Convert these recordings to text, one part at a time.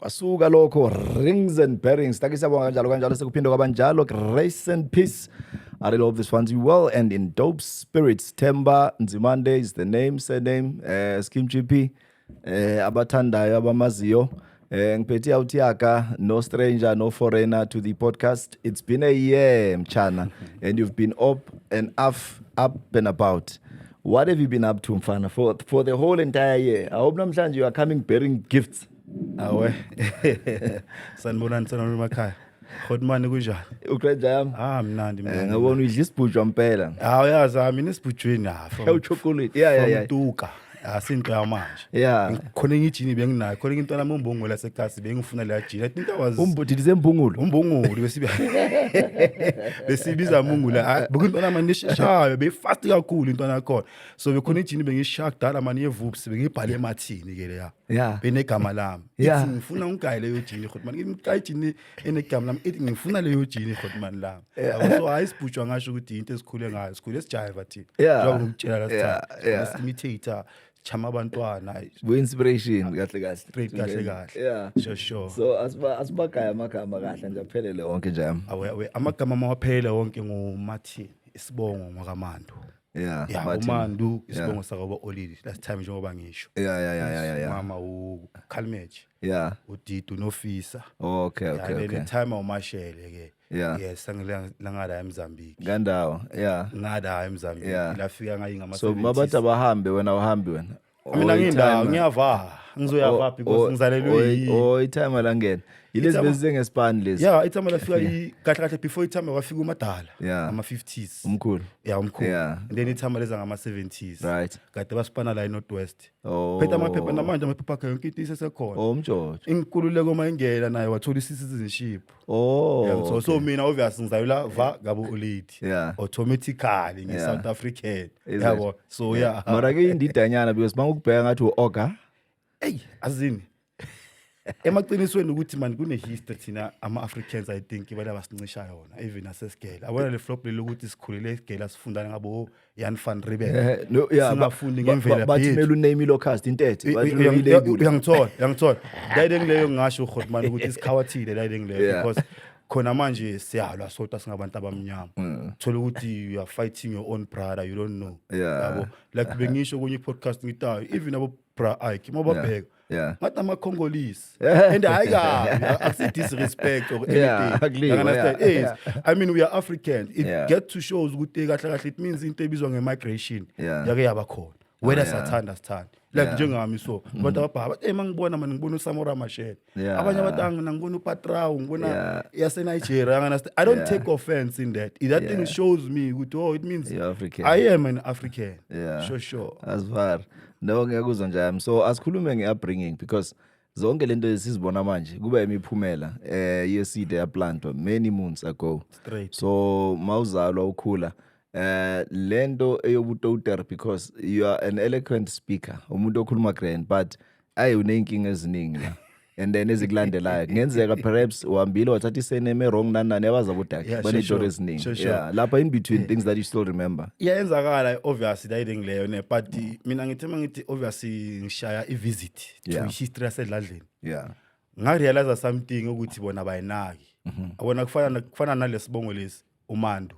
Kwasuka lokho, rings and bearings. Taki, siyabonga kanjalo kanjalo, sekuphinde kwabanjalo. Grace and peace. I really hope this finds you well and in dope spirits. Themba Nzimande is the name, surname, Skim GP. Abathandayo, abamaziyo. Ngiphethe awuthiyaka, no stranger, no foreigner to the podcast. It's been a year, mchana, and you've been up and up and about. What have you been up to, mfana, for the whole entire year? I hope namhlanje you are coming bearing gifts. Awe. Sanibonani, sanibonani emakhaya. Khotmani, kunjani? Uqeda yami. Ah, mnandi mnandi. Ngabona udla isibhujwa mpela. Ah, uyazi, ah, mina isibhujweni, ah, from Ewu, chocolate. Yeah. From Tuka. Asinto yamanje. Khona enye ijini benginayo. Khona into nami umbongo lasekhasi bengifuna leya jini. I think I was Umbu sembungulu. Umbungulu besibiza mungula. Ah, bekuyintwana mani esheshayo, beyifast kakhulu intwana yakhona. So bekhona ijini bengishaya kudala mani yevups, bengiyibhale emathini ke leya. Benegama lami. Ithi ngifuna ungigaye leyo jini, Khotman. Ngimgaye ijini enegama lami. Ithi ngifuna leyo jini, Khotman lami. Yabo, so hayi, sibhujwa ngasho ukuthi into esikhule ngayo. Sikhule sijive thina. Njengoba ngikutshela last time. Imitate chama abantwana. Bu inspiration kahle kahle. Straight, kahle kahle. Sure. So asibagaya amagama kahle nje aphelele wonke nje yami. Awe awe, amagama mawaphele wonke nguMartin, isibongo ngwakaMandu. Martin. uMandu, isibongo sakabo Olili last time njengoba ngisho. Mama uKhalmeje. UDidu noFisa. Then time awumashele ke. Yes, angilangala eMozambique. Gandawo. Ngada eMozambique. Lafika ngayi ngama So mabathi abahambe, wena uhambi wena. Mina ngindawo ngiyava. Ngizoyava because ngizalelwe yi. Oh, itimer langena. Yilezi bese ngespan lezi. Yeah, itimer lafika i kahle kahle before itimer kwafika umadala. Ama 50s. Umkhulu. Yeah, umkhulu. And then itimer leza ngama 70s. Kade basipana la eNorth West. Phethe amaphepha namanje, amaphepha akhe, yonke into isesekhona. Oh, umjojo. Inkululeko mayingena naye wathola i-citizenship. Oh. Yeah, so mina obviously ngizayula va ngabo olady. Automatically ngi South African. Is it? Yabo. So yeah. Mara ke indidanyana because mangukubheka ngathi u-oga. Ey, azini. Emaqinisweni ukuthi man kune history thina ama Africans, I think ibala basincisha yona even asesigele. Abona le flop leli ukuthi sikhulele esigele sifundana ngabo Jan van Riebeeck. No, yeah, Singafundi ngemvelaphi bathi yethu. kumele uname i-locust intethe, bathi uyilabel. Uyangithola, uyangithola. Dayide ngileyo ngisho uGotman ukuthi isikhawathile dayide ngileyo because khona manje siyalwa sodwa singabantu abamnyama. Thola ukuthi you are fighting your own brother, you don't know. Yabo, like bengisho kunye podcast ngithi ah, even abo bra Ike mababheka ngathi ama-Congolese and hayi kabi, akusi disrespect or anything. Akuliwa, You understand? Yeah. Yes, I mean, we are Africans. It get to shows ukuthi kahle kahle it means into ebizwa nge-migration yake yaba khona, whether sathanda sithanda, like njengami, so abantu ababhaka bathi, "Hey, mangibona mani ngibona uSamora Machel." Abanye abantu, "Angina ngibona uPatrao, ngibona yase-Nigeria." You understand? I don't take offense in that. That thing shows me ukuthi, oh, it means You're African. I am an African. Sure. Asivar no, ngiyakuzwa nje yami. So asikhulume nge-upbringing because zonke lento esizibona manje kuba imiphumela yeseed eyaplantwa many moons ago. Straight. So mawuzalwa ukhula lento eyobutoter, because you are an eloquent speaker, umuntu okhuluma grand, but ayi, uneyinkinga eziningi la and then ezikulandelayo kungenzeka perhaps uhambile wathatha isurname e-wrong, nani nani, yabaza bodakhe baney'tori eziningi. Yeah, lapha in between, things that you still remember. Iyayenzakala obviously dayide ngileyo ne, but mina ngithi mangithi obviously ngishaya i-visit to history yasedladleni, ngarealize something ukuthi bona bayinaki. Abona kufana nalesibongo lesi uMandu.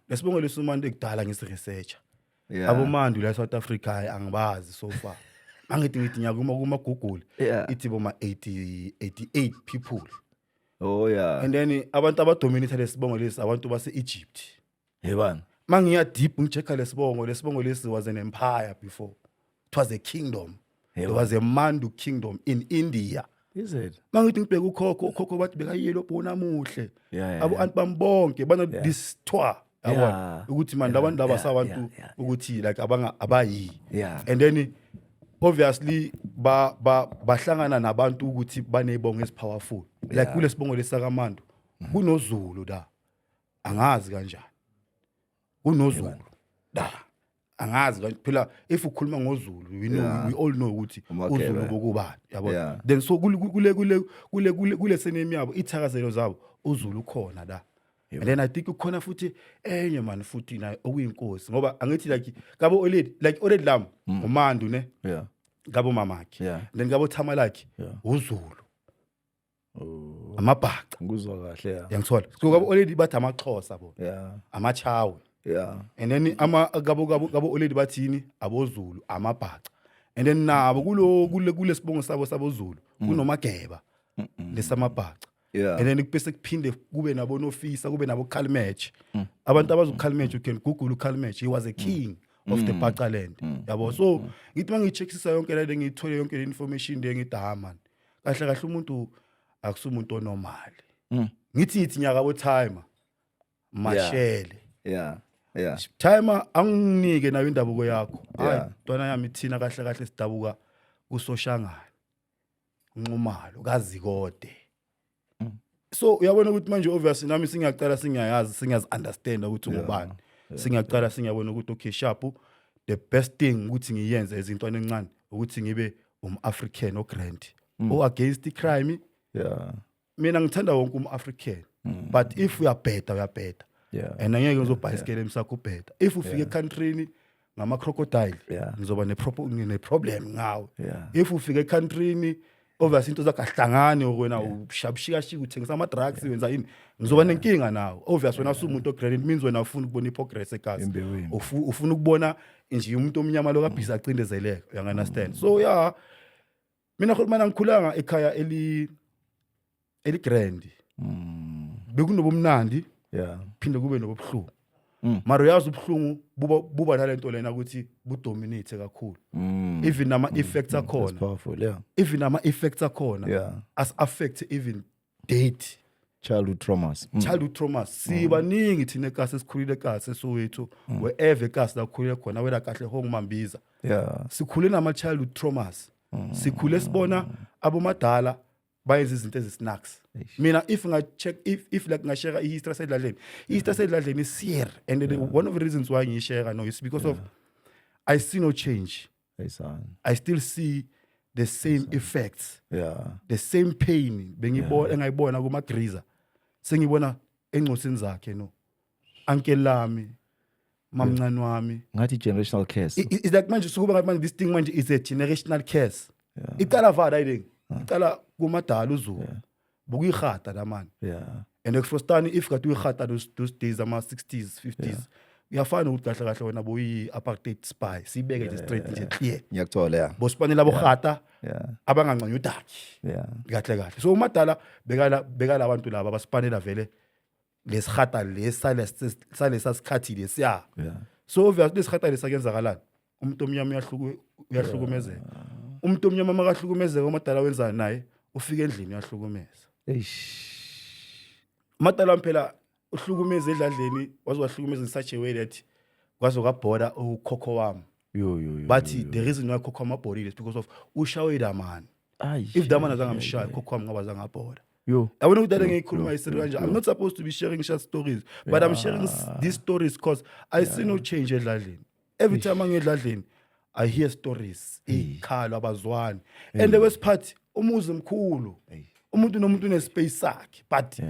Lesibongo lesi uMandu ekudala ngisiresearcha. AboMandu la South Africa, hayi, angibazi so far. Mangithi ngithi ngiyakuma kuma Google, ithi boma 80 88 people. And then abantu abadominate lesibongo lesi abantu base Egypt. Yebana. Mangiya deep ngichecka lesibongo lesi was an empire before. It was a kingdom. There was a Mandu kingdom in India. Is it? Mangithi ngibheka ukhokho, ukhokho bathi bekayelo bona muhle. Abo anti bami bonke bana this twa, yabona, ukuthi manje labantu laba sabantu ukuthi like abanga abayi. And then obviously ba ba bahlangana nabantu ukuthi banezibongo ezipowerful like kulesibongo lesakaMandu kunoZulu la, angazi kanjani kunoZulu la, angazi kanti phela if ukhuluma ngoZulu, we know, we all know ukuthi Umakhelwane. uZulu bokubani, yabo. Then so kule surname yabo, ithakazelo zabo, uZulu ukhona la. And then I think ukhona futhi enye man futhi naye okuyinkosi, ngoba angithi like kabo olady, like olady lam uMandu ne, kabo mamakhe, then kabo thama lakhe uZulu. Oh. Amabhaca. Ngikuzwa kahle, ya. Yangithola. So kabo already bathi amaXhosa bona. Amachawe. And then ama kabo already bathini aboZulu, amabhaca. And then nabo kulo kule kulesibongo sabo saboZulu kunomageba lesamabhaca. And then bese kuphinde kube nabo Nofisa, kube nabo Khalmatch. Abantu abazi uKhalmatch, you can google uKhalmatch, he was a king of the Bhaca land, yabo. So ngithi mangiyicheckisisa yonke le, ngiyithole yonke le information le, ngithi, ha man, kahle kahle umuntu akusumuntu onormal. Ngithi nyaka bo timer mashele timer anginike nayo indabuko yakho. Hayi, ntwana yami, thina kahle kahle sidabuka kuSoshangane Nxumalo kaZikode. So uyabona ukuthi manje obviously nami singiyaqala singiyayazi, singiyazi understand ukuthi ungubani. Singiyaqala singiyabona ukuthi okay, sharp, the best thing ukuthi ngiyenze ezintwana encane ukuthi ngibe um-African o-grand o against i-crime. Mina ngithanda wonke um-African, but if uyabheda, uyabheda. And angeke ngizobhayisikele emsakho ubheda. If ufika ecountryni ngama-crocodile, ngizoba ne-problem ngawe. If ufika ecountryni, obviously into zakho ahlangani, wena ushabushikashika, uthengisa ama-drugs, wenza yini, ngizoba nenkinga nawe. Obvious wena usumuntu o-grand, it means wena ufuna ukubona i-progress egazi. Imbewu embi. Ufuna ukubona nje umuntu omnyama lo kabhizi acindezeleka, uyangi-understand? So yeah, mina khona ngikhulanga ekhaya eli grand. Bekunobumnandi, phinde kube nobuhlungu. Mara uyazi ubuhlungu buba nalento lena ukuthi budominate kakhulu, even nama effects That's akhona, powerful, yeah. even nama effects akhona as affect even date. Childhood traumas. Childhood traumas, sibaningi thina ekasi esikhulile ekasi eSoweto, wherever ekasi la khulile khona wena kahle hongumambiza. Sikhule nama childhood traumas, sikhule sibona abomadala bayenza izinto ezisnacks. Mina if nga check if like ngashare i-history yasedladleni, i-history yasedladleni is here, and one of the reasons why ngiyishare no is because of I see no change. Hey, son. I still see the same effects, the same pain bengibona engayibona kuma greaser, sengibona engcosini zakhe no uncle lami, mamncane wami. Ngathi generational curse. It's like manje sukuba ngathi manje this thing manje is a generational curse. Iqala vada ayiding, iqala kumadala uZulu bukuyihata la mani. And ekufostani if kade uyihata those days, ama 60s, 50s, uyafana ukuthi kahle kahle wena boyi apartheid spy, sibeke nje straight nje, clear. Ngiyakuthola, yeah. Bosipanela bohata abangancanywa udaki. Kahle kahle, so umadala bekala abantu laba abasipanela vele lesihata lesi salesa sikhathi lesiya. So obviously lesihata lesakenzakalani, umuntu omnyama uyahlukumezeka. Umuntu omnyama makahlukumezeka, umadala wenzani naye? Ufika endlini uyahlukumeza. Eish. Umadala wami phela uhlukumeze edladleni, waze wahlukumeza in such a way that kwaze kwabhora ukhokho wami. Yo yo yo. Bathi the reason why ukhokho wami abhorile is because of ushawe damani. Ay. If damani azange amshaye, ukhokho wami ngaba azange abhora. Yo. Yabona ukuthi ake ngiyikhuluma iseri kanje, I'm not supposed to be sharing such stories, but I'm sharing these stories because I see no change edladleni. Every time angedladleni, I hear stories, ikhalo, abazwani. And the worst part, umuzi mkhulu, umuntu nomuntu une-space sakhe, but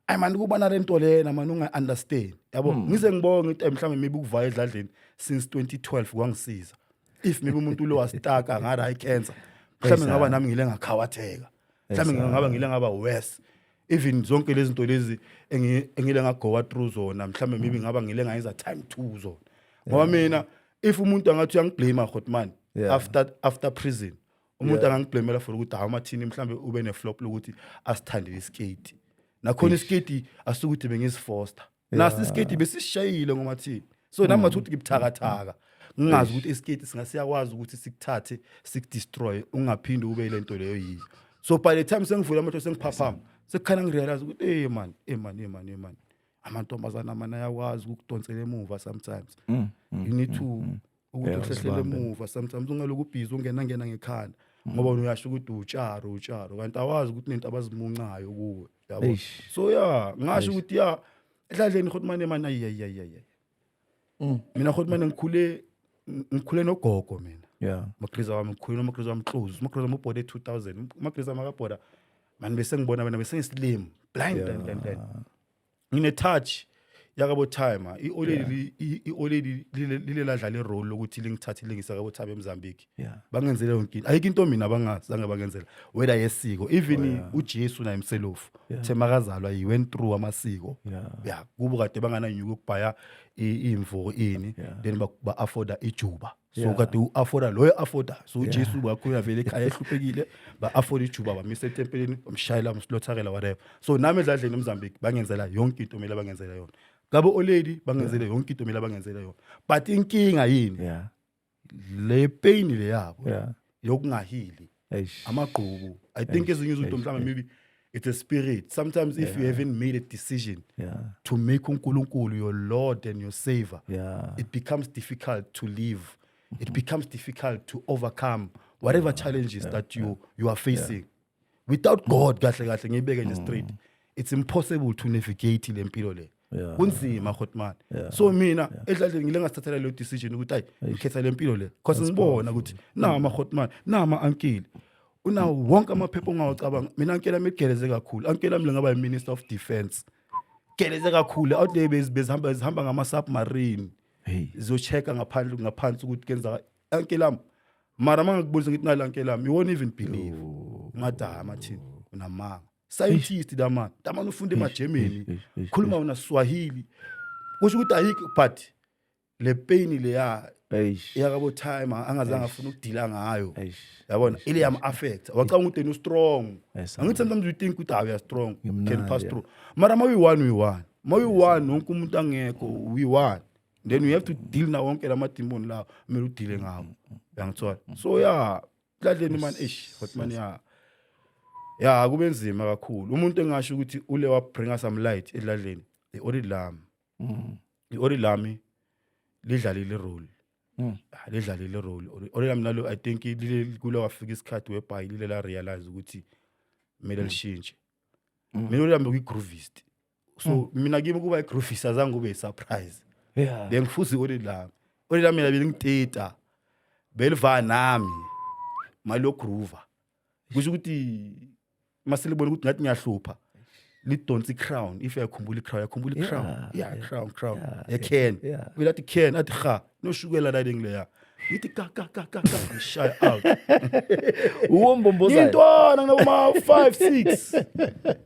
ayi mani, kuba nalento lena mani unga-understand, yabo. Ngize ngibonge ukuthi mhlawumbe maybe ukuvaya edladleni since 2012 kwangisiza. If maybe umuntu lo wasitaka ngara i-cancer, mhlawumbe ngaba nami ngile ngakhawatheka, mhlawumbe ngaba ngile ngaba worse. Even zonke lezi zinto lezi engile ngagowa through zona, mhlawumbe maybe ngaba ngile ngayenza time two zona, ngoba mina if umuntu angathi uyangiblame hotman, after prison umuntu angangiblamela for ukuthi hawu mathini, mhlambe ube ne-flop lokuthi asithandele iskate, nakhona iskate asukuthi bengisifoster naso iskate besisishayile ngomathini. So nami ngathi ukuthi ngibuthakathaka, ngingazi ukuthi iskate singasiyakwazi ukuthi sikuthathe sikudestroy, ungaphinde ube lento leyo yiyo. So by the time sengivula amehlo, sengiphaphama, sekukhana ngirealize ukuthi hey man, hey man, hey man, hey man, amantombazana mana ayakwazi ukukudonsela emuva. Sometimes you need to ukuthi uhlehlele uzibambe. emuva sometimes, ungaloku ubhizi ungena ngena ngekhanda, ngoba wena uyasho ukuthi utsharo utsharo, kanti awazi ukuthi nento abazimuncayo kuwe, yabo. Eish. So yeah, ngasho ukuthi ya edladleni hotman man, ayi ayi ayi ayi, mina hotman ngikhule nogogo mina. Magriza wami, ngikhule nomagriza wami close. Umagriza wami ubhode 2000. Umagriza wami akabhoda mani, bese ngibona wena bese ngislim, blind, blind, blind, blind, ngine touch. Yakabo timer i-old lady, i-old lady lile ladlala i-role lokuthi lingithathe lingisa kabo timer eMozambique. Bangenzele yonke into, ayikho into mina bangazange bangenzela, whether yesiko, even uJesu na himself uthe makazalwa he went through amasiko. Yeah, kubo kade bangananyuka ukubhaya imvu ini, then ba afforda ijuba, so kade u-afforda loyo afforda, so uJesu wakhula vele ekhaya ehluphekile, ba-afforda ijuba, bamisa etempelini, bamshayela, bamslaughterela, whatever. So nami edladleni eMozambique bangenzela yonke into kumele bangenzela yona, ngabo old lady bangenzele yonke into kumele bangenzele yona, but inkinga yini? Le pain le yabo yokungahili Eish. amagqubu. I think ezinye izinto mhlawumbe maybe it's a spirit sometimes, if you haven't made a decision to make uNkulunkulu your Lord and your Savior, it becomes difficult to live, it becomes difficult to overcome whatever challenges that you are facing without God. Kahle kahle ngiyibeke nje straight, it's impossible to navigate le mpilo le. Kunzima, hotman. So mina edladleni ngile ngasithathela leyo decision ukuthi ayi, ngikhetha le mpilo le because ngibona ukuthi nawa ama-hotman, nawa ama-uncle, unawo wonke amaphepha ongawacabanga. Mina uncle ami igeleze kakhulu, uncle ami lengaba yi-minister of defense, geleze kakhulu out there, bezihamba zihamba ngama-submarine ziyo-check-a ngaphandle ngaphansi ukuthi kenzaka. Uncle lami, mara uma ngikubonisa ngithi nala uncle lami, you won't even believe, ngathi hayi mathini, unamanga, scientist damani damani, ufunda emaGermany, khuluma una Swahili, kusho ukuthi ayikho, but le pain leya yakabo time angazange afuna ukudila ngayo, yabona, ile yam affect, wacanga ukuthi yena strong. Angithi sometimes you think ukuthi we are strong, can pass through, mara ma we one, we one, ma we one, wonke umuntu angekho, we one, then you have to deal na wonke lama demon lawo kumele udile ngawo, uyangithola? So yeah, mhladleni man, eish hotman, ya kube nzima kakhulu. Umuntu engasho ukuthi ule wa bring some light edladleni, i-old lady lami. I-old lady lami lidlalile i-role. Ah, lidlalile i-role old lady lami nalo. I think lile kule wafika isikhathi whereby lile la realize ukuthi kumele lishintshe. Mina old lady lami bekuyi-groovist, so mina kimi kuba i-groovist azange kube i-surprise. Bengifuza i-old lady lami, old lady lami mina belingitita, beliva nami mali yogroova, kusho ukuthi masilibona ukuthi ngathi ngiyahlupha, lidonsa i-crown. If uyakhumbula i-crown, uyakhumbula i-crown? Yeah, crown, crown ye-can. Vele athi can, athi ha noshukela la lengileya, ngithi ka ka ka ka ka, ngishaya out. Uwombombozayo. Ngintwana nginaboma 5 6,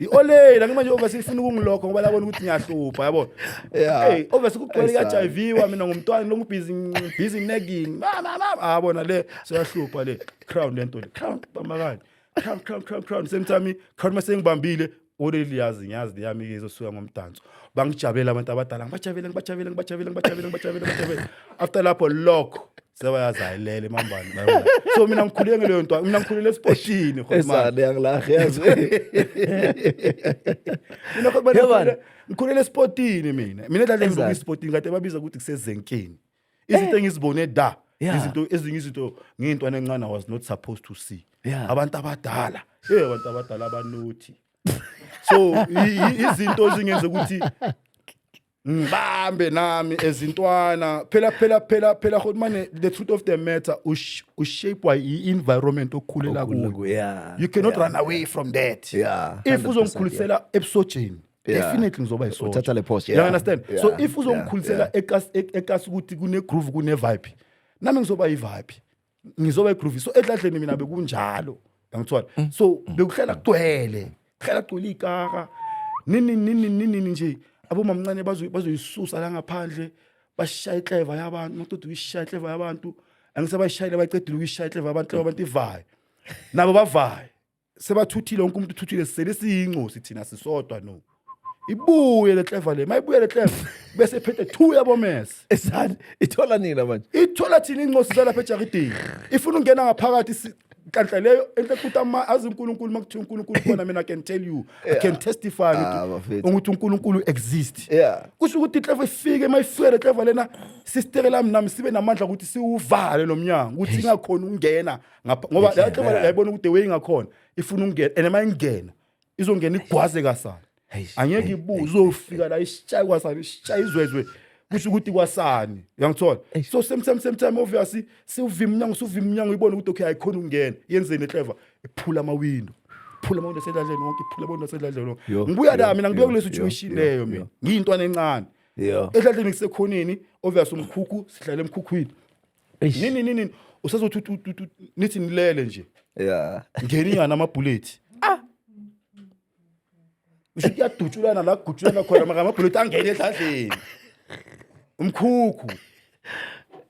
i-old lady ngimanje obviously ifuna ukungilokho ngoba labona ukuthi ngiyahlupha, yabo. Hey, obviously kugcwele kuyajiviwa, mina ngumntwana lo, busy busy nagging, mama mama, abona le seyahlupha le crown, lento le crown bamakani, crown crown crown crown, same time crown mase ngibambile already, yazi ngiyazi leyami ke izosuka ngomdanso. Bangijabulela abantu abadala, ngibajabule ngibajabule ngibajabule ngibajabule ngibajabule ngibajabule. After lapho lokho sebayazi ayilele mambani bayabona. So mina ngikhulule ngeleyo nto, mina ngikhulule esipotini, Hotman. Esane yangilahle yazi. Mina Hotman, Yabona. ngikhulele esipotini mina. Mina dlale ngibuka isipotini, kade babiza ukuthi kusezenkeni, izinto engizibone da, izinto ezinye, izinto ngiyintwana encane I was not supposed to see. Abantu abadala, hey, abantu abadala abanothi, so izinto ezingenza ukuthi ngibambe nami ezintwana phela phela phela phela mane, the truth of the matter, ushape i-environment okhulela kuyo. You cannot run away from that. If 100%, uzongikhulisela ebusojeni, definitely ngizoba yisoja. Uthatha le post, You understand? So if uzongikhulisela ekasi ukuthi kune groove, kune vibe, nami ngizoba yi-vibe, ngizoba i-groove. So edladleni mina bekunjalo, yangithola? So bekuhlala kugcwele, kuhlala kugcwele ikaka, nini nini nini nje, abomamncane bazoyisusa la ngaphandle, bashaya ikleva yabantu, maqeda ukuyishaya ikleva yabantu, angisebayishayile, bacedile ukuyishaya ikleva yabantu, ikleva yabantu ivayo, nabo bavayo, sebathuthile, wonke umuntu uthuthile, sisele siyincosi thina sisodwa. No, ibuye le clever le, mayibuye le clever bese iphethe two yabomese. Esani ithola nina manje? Ithola thina incosi zalapha ejaridini, ifuna ukungena ngaphakathi, nhlanhla leyo enhle kuthi ama azi uNkulunkulu, makuthiwa uNkulunkulu khona, mina I can tell you, I can testify Ah, bafethu. ukuthi uNkulunkulu exist. Kusho ukuthi iclever ifike, mayifike le clever lena, sister lami nami sibe namandla ukuthi siwuvale lo mnyango ukuthi ingakhona ukungena ngapha, ngoba la clever yayibona ukuthi the way ingakhona ifuna ukungena, and mayingena izongena igwaze kasana. Angeke ibuze, uzofika la ishaye kwasani, ishaye izwezwe, kusho ukuthi kwasani, uyangithola? So same time, same time, obviously siwuvima umnyango, siwuvima umnyango, ibone ukuthi okay, ayikhona ukungena, yenzeni eclever? Iphula amawindo, iphula amawindo asedladleni wonke, iphula amawindo asedladleni wonke. Yo, Ngibuya la yo, mina ngibuya yo, kule yo, situation yo, leyo, mina yo. ngiyintwana encane. Edladleni kusekhoneni, obvious, umkhukhu, sihlala emkhukhwini. Eish. Nini nini, usazothi nithi nilele nje, ngeni yana amabhulethi. Ah, usho kuyadutshulana la, kugutshulana khona, maka amabhulethi angene edladleni, umkhukhu.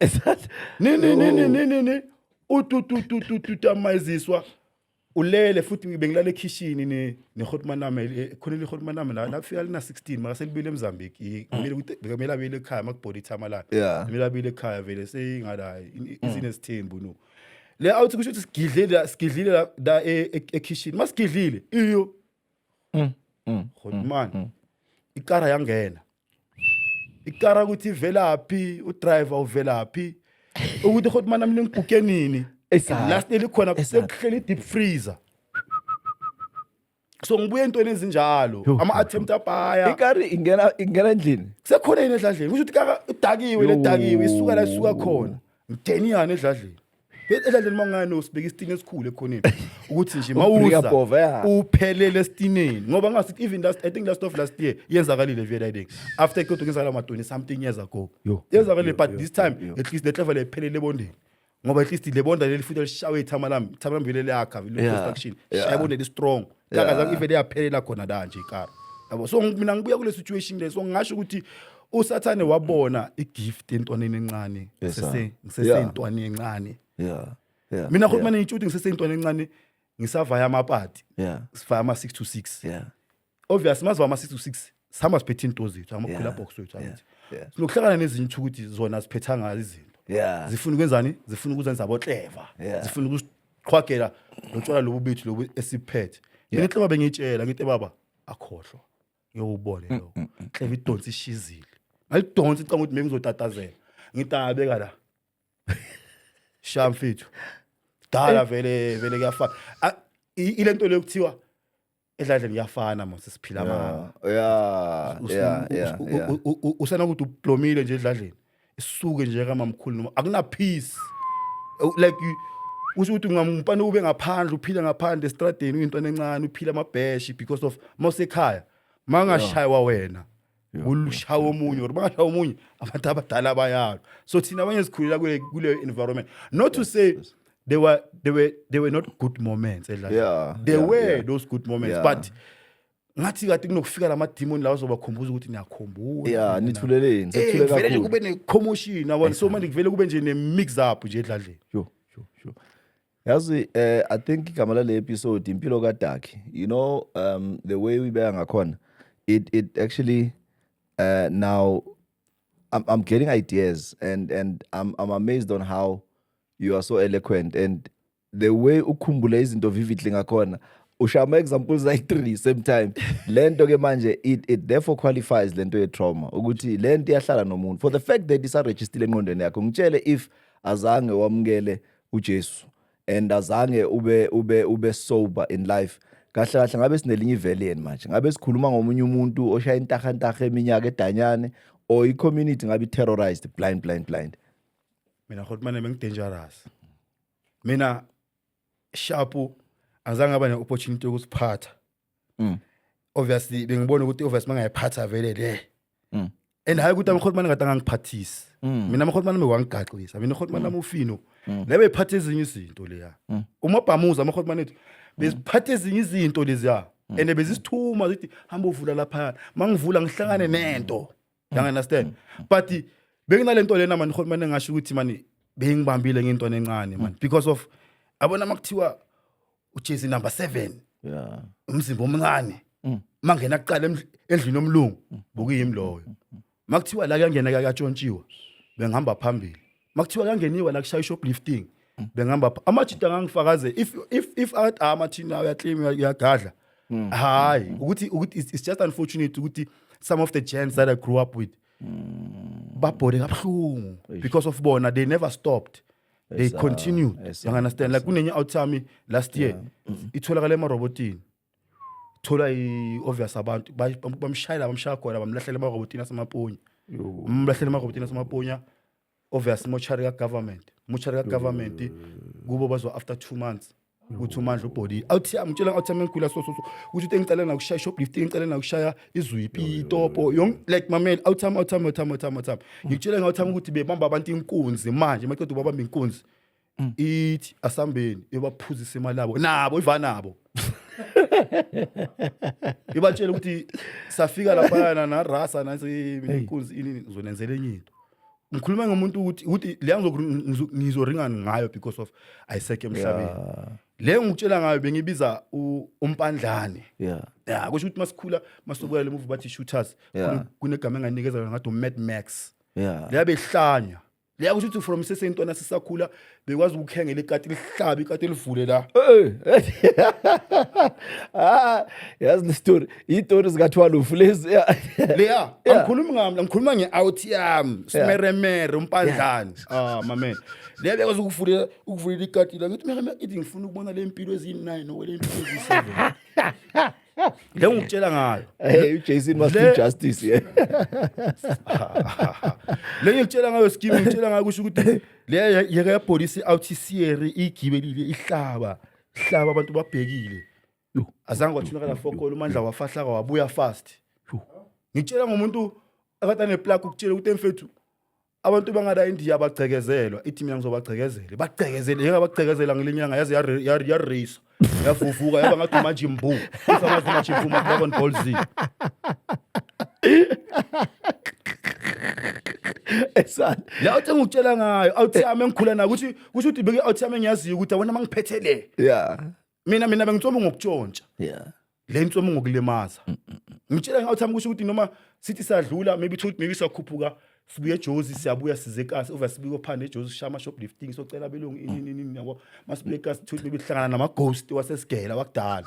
Is that Nini nini nini nini, ututututututamaziswa, ulele futhi. Bengilala ekhishini nehotman nami, khona le hotman nami la lafika lina 16, maka selibile eMozambique. Kumele ukuthi bekumele abuyele ekhaya makubhoda ithama la. Kumele abuyele ekhaya vele, seyingala isinesithembu. No, le awuthi kusho ukuthi sigidle la, sigidlile la la ekhishini, masigidlile iyo hotman, ikara yangena, ikara ukuthi ivelaphi, udriver uvelaphi, ukuthi hotman nami lengiguge nini. Last elikhona sekuhleli deep freezer, so ngibuye entweni ezinjalo, ama-attempt abhaya. Ikari ingena endlini. Kusekhona yini edladleni, kusho ukuthi kaka idakiwe, ledakiwe, isuka la isuka khona, ngideni yani edladleni. Edladleni mangani sibeka isitini esikhulu ekhoneni ukuthi nje Ukubhika mawuza bhova, ya. uphelele esitineni, ngoba ngasithi even last, I think last of last year yenzakalile vele. I think after kodwa kuyenzakala ma 20 something years ago yenzakalile, but this time at least le clever lephelele ebondeni, ngoba at least le bonda leli futhi lishawe ithama lami, ithama lami vele liyakha vele, construction shaya ibonda li strong kaka zange ivele yaphelela khona la nje ikara, yabo. So mina ngibuya kule situation le, so ngingasho ukuthi uSathane wabona igift entwaneni encane. Yes, sir. Ngisesentwaneni encane. Mina futhi manje ngitsho ukuthi ngisesentwaneni encane, ngisavaya amapati, sivaya ama 6 to 6. Obvious, mazwa ama 6 to 6, sihamba siphethe into zethu, amakhula box wethu, angithi sinokuhlangana nezinye ukuthi zona ziphetha ngazo izinto, zifuna ukwenzani, zifuna ukuzenza boclever, zifuna ukusiqhwagela lotshwala lobu bethu lobu esiphethe. Mina inhloko bengiyitshela, ngithi, "Baba, akhohlwa, ngiyobone lokho." Clever idonsa ishizile, ngayidonsa, icanga ukuthi mina ngizotatazela, ngithi abeka la sha mfethu, dala vele vele kuyafana. Ah, ilento leyo kuthiwa edladleni kuyafana mos, siphila amanga. Usana ukuthi ublomile nje edladleni, isuke nje kamamkhulu noma akuna peace, like usho ukuthi ungampane ube ngaphandle, uphila ngaphandle estradeni, uyintwana encane, uphila amabheshi because of mawusekhaya mangashaywa wena, ulushawa omunye, or bangashawa omunye, abantu abadala bayalwa. So thina abanye sikhulela kule environment. Not to say there were not good moments edladleni. There were those good moments, but ngathi kade kunokufika lamadimoni lawo azobakhumbuza ukuthi niyakhumbula. Yeah, nithuleleni, sethule Vele nje kakhulu. Kube ne-commotion, yabona. So manje kuvele kube nje ne-mix up nje edladleni. Yo, yo, yo. Yazi, I think igama lale episode impilo kaDaki. The way uyibeka ngakhona, it actually, now I'm getting ideas and I'm amazed on how you are so eloquent and the way ukhumbule izinto vividly ngakhona, ushaya ama examples ayi-3 same time. Lento ke manje, it therefore qualifies lento ye trauma, ukuthi lento iyahlala nomuntu for the fact that isarejistile engqondweni yakho. Ngitshele, if azange wamukele uJesu and azange ube sober in life, kahle kahle ngabe sinelinye ivelian manje, ngabe sikhuluma ngomunye umuntu oshaya intaha eminyaka edanyane, or i-community ngabe i-terrorized, blind, blind, blind. Mina hotman, bengi-dangerous mina, sharp. Azange ngaba ne-opportunity yokusiphatha. Obviously bengibona ukuthi obvious mangayiphatha vele le, and hayi ukuthi amahotman ngade angangiphathisi. Mina amahotman bewangigaxisa. Mina ihotman lami ufino lebe iphatha ezinye izinto leya, umabhamuza. Amahotman ethu beziphatha ezinye izinto leziya, and bezisithuma zithi, "Hamba uvula laphaya." Mangivula ngihlangane nento, you understand? But benginalento lena mani hotman, engasho ukuthi mani bengibambile ngintwana encane man, because of abona makuthiwa ujezi number 7, umzimba omncane, mangena kuqala endlini yomlungu, bukuyimi loyo. Makuthiwa la kuyangena, kuyatshontshiwa, bengihamba phambili. Makuthiwa kuyangeniwa la kushaya shoplifting, bengihamba amajita angangifakaze if athi amathina uyaclaim, uyagadla. Hayi, ukuthi it's just unfortunate ukuthi some of the gents that I grew up with babhode kabuhlungu because of bona they never stopped, they continued. You understand? Like kunenye outcome last year itholakala emarobotini, thola i-obvious abantu bamshayela, bamshaya khona, bamlahlela emarobotini asemaponya, bamlahlela emarobotini asemaponya. Obvious, mochari ka-government, mochari ka-government, kubo bazwa after 2 months. Ukuthi uMandla ubhodi awuthi ngitshela, awuthi ngikhula so so so, ukuthi into engicela nakushaya shoplifting, ngicela nakushaya izwipi, itopo yonke, like mamela, awuthi awuthi awuthi awuthi awuthi, ngikutshela ngawuthi ukuthi bebamba abantu inkunzi manje, maqeda ubabamba inkunzi, ithi asambeni, ibaphuzisa imali yabo nabo, iva nabo, ibatshela ukuthi safika laphayana narasa nansi inkunzi ini, ngizonenzela enye into. Ngikhuluma ngomuntu ukuthi leya ngizoringana ngayo because of ayisekho emhlabeni. Le ngikutshela ngayo bengibiza uMpandlane. Ya, kusho ukuthi masikhula masibuka le movie bathi Shooters, kunegama enganikeza yona ngathi uMad Max. Leya behlanya leya, kusho ukuthi from sesentwana sisakhula bekwazi ukukhengela ikati, lihlabe ikati, livule la. Ah, yazi le story, itori zikathwalufu lezi. Leya angikhulumi ngami, ngikhuluma nge-out yami, simeremere uMpandlane. Ah mame, leya bekwazi ukuvulela ikati la, ngithi mere, ithi ngifuna ukubona le mpilo eziyi-9 nowele impilo eziyi-7 le ngikutshela ngayo. Hey, uJason must do justice, yeah. Le ngikutshela ngayo scheme, ngikutshela ngayo, kusho ukuthi le yeke yabholisa i-out igibelile, ihlaba hlaba abantu babhekile. Azange kwathunakala fokolo, uMandla wafahlaka wabuya fast. Ngitshela ngomuntu akade aneplug, ukutshela ukuthi emfethu abantu bangala India bagcekezelwa, ithi mina ngizobagcekezela, bagcekezele, yeke abagcekezela ngelenyanga yaze yareyisa, yavuvuka, yaba ngathi uMajin Buu, usamazi uMajin Buu, ma-Dragon Ball Z. Esana. Le awuthi ngikutshela ngayo, awuthi yami engikhula nayo, ukuthi kusho ukuthi beke awuthi yami engiyaziyo ukuthi awona mangiphethe le. Mina bengitsoma ngokutshontsha. Le ntsoma ngokulimaza. Ngitshela nge-out yami, kusho ukuthi noma sithi sadlula, maybe thothi maybe sakhuphuka sibuye eJozi, siyabuya size ekasi over, sibuye ophande eJozi, sishaya ama-shoplifting, socela abelungu ini ini ini, yabo. Masibuye ekasi thothi maybe sihlangana nama-ghost wasesigela wakudala.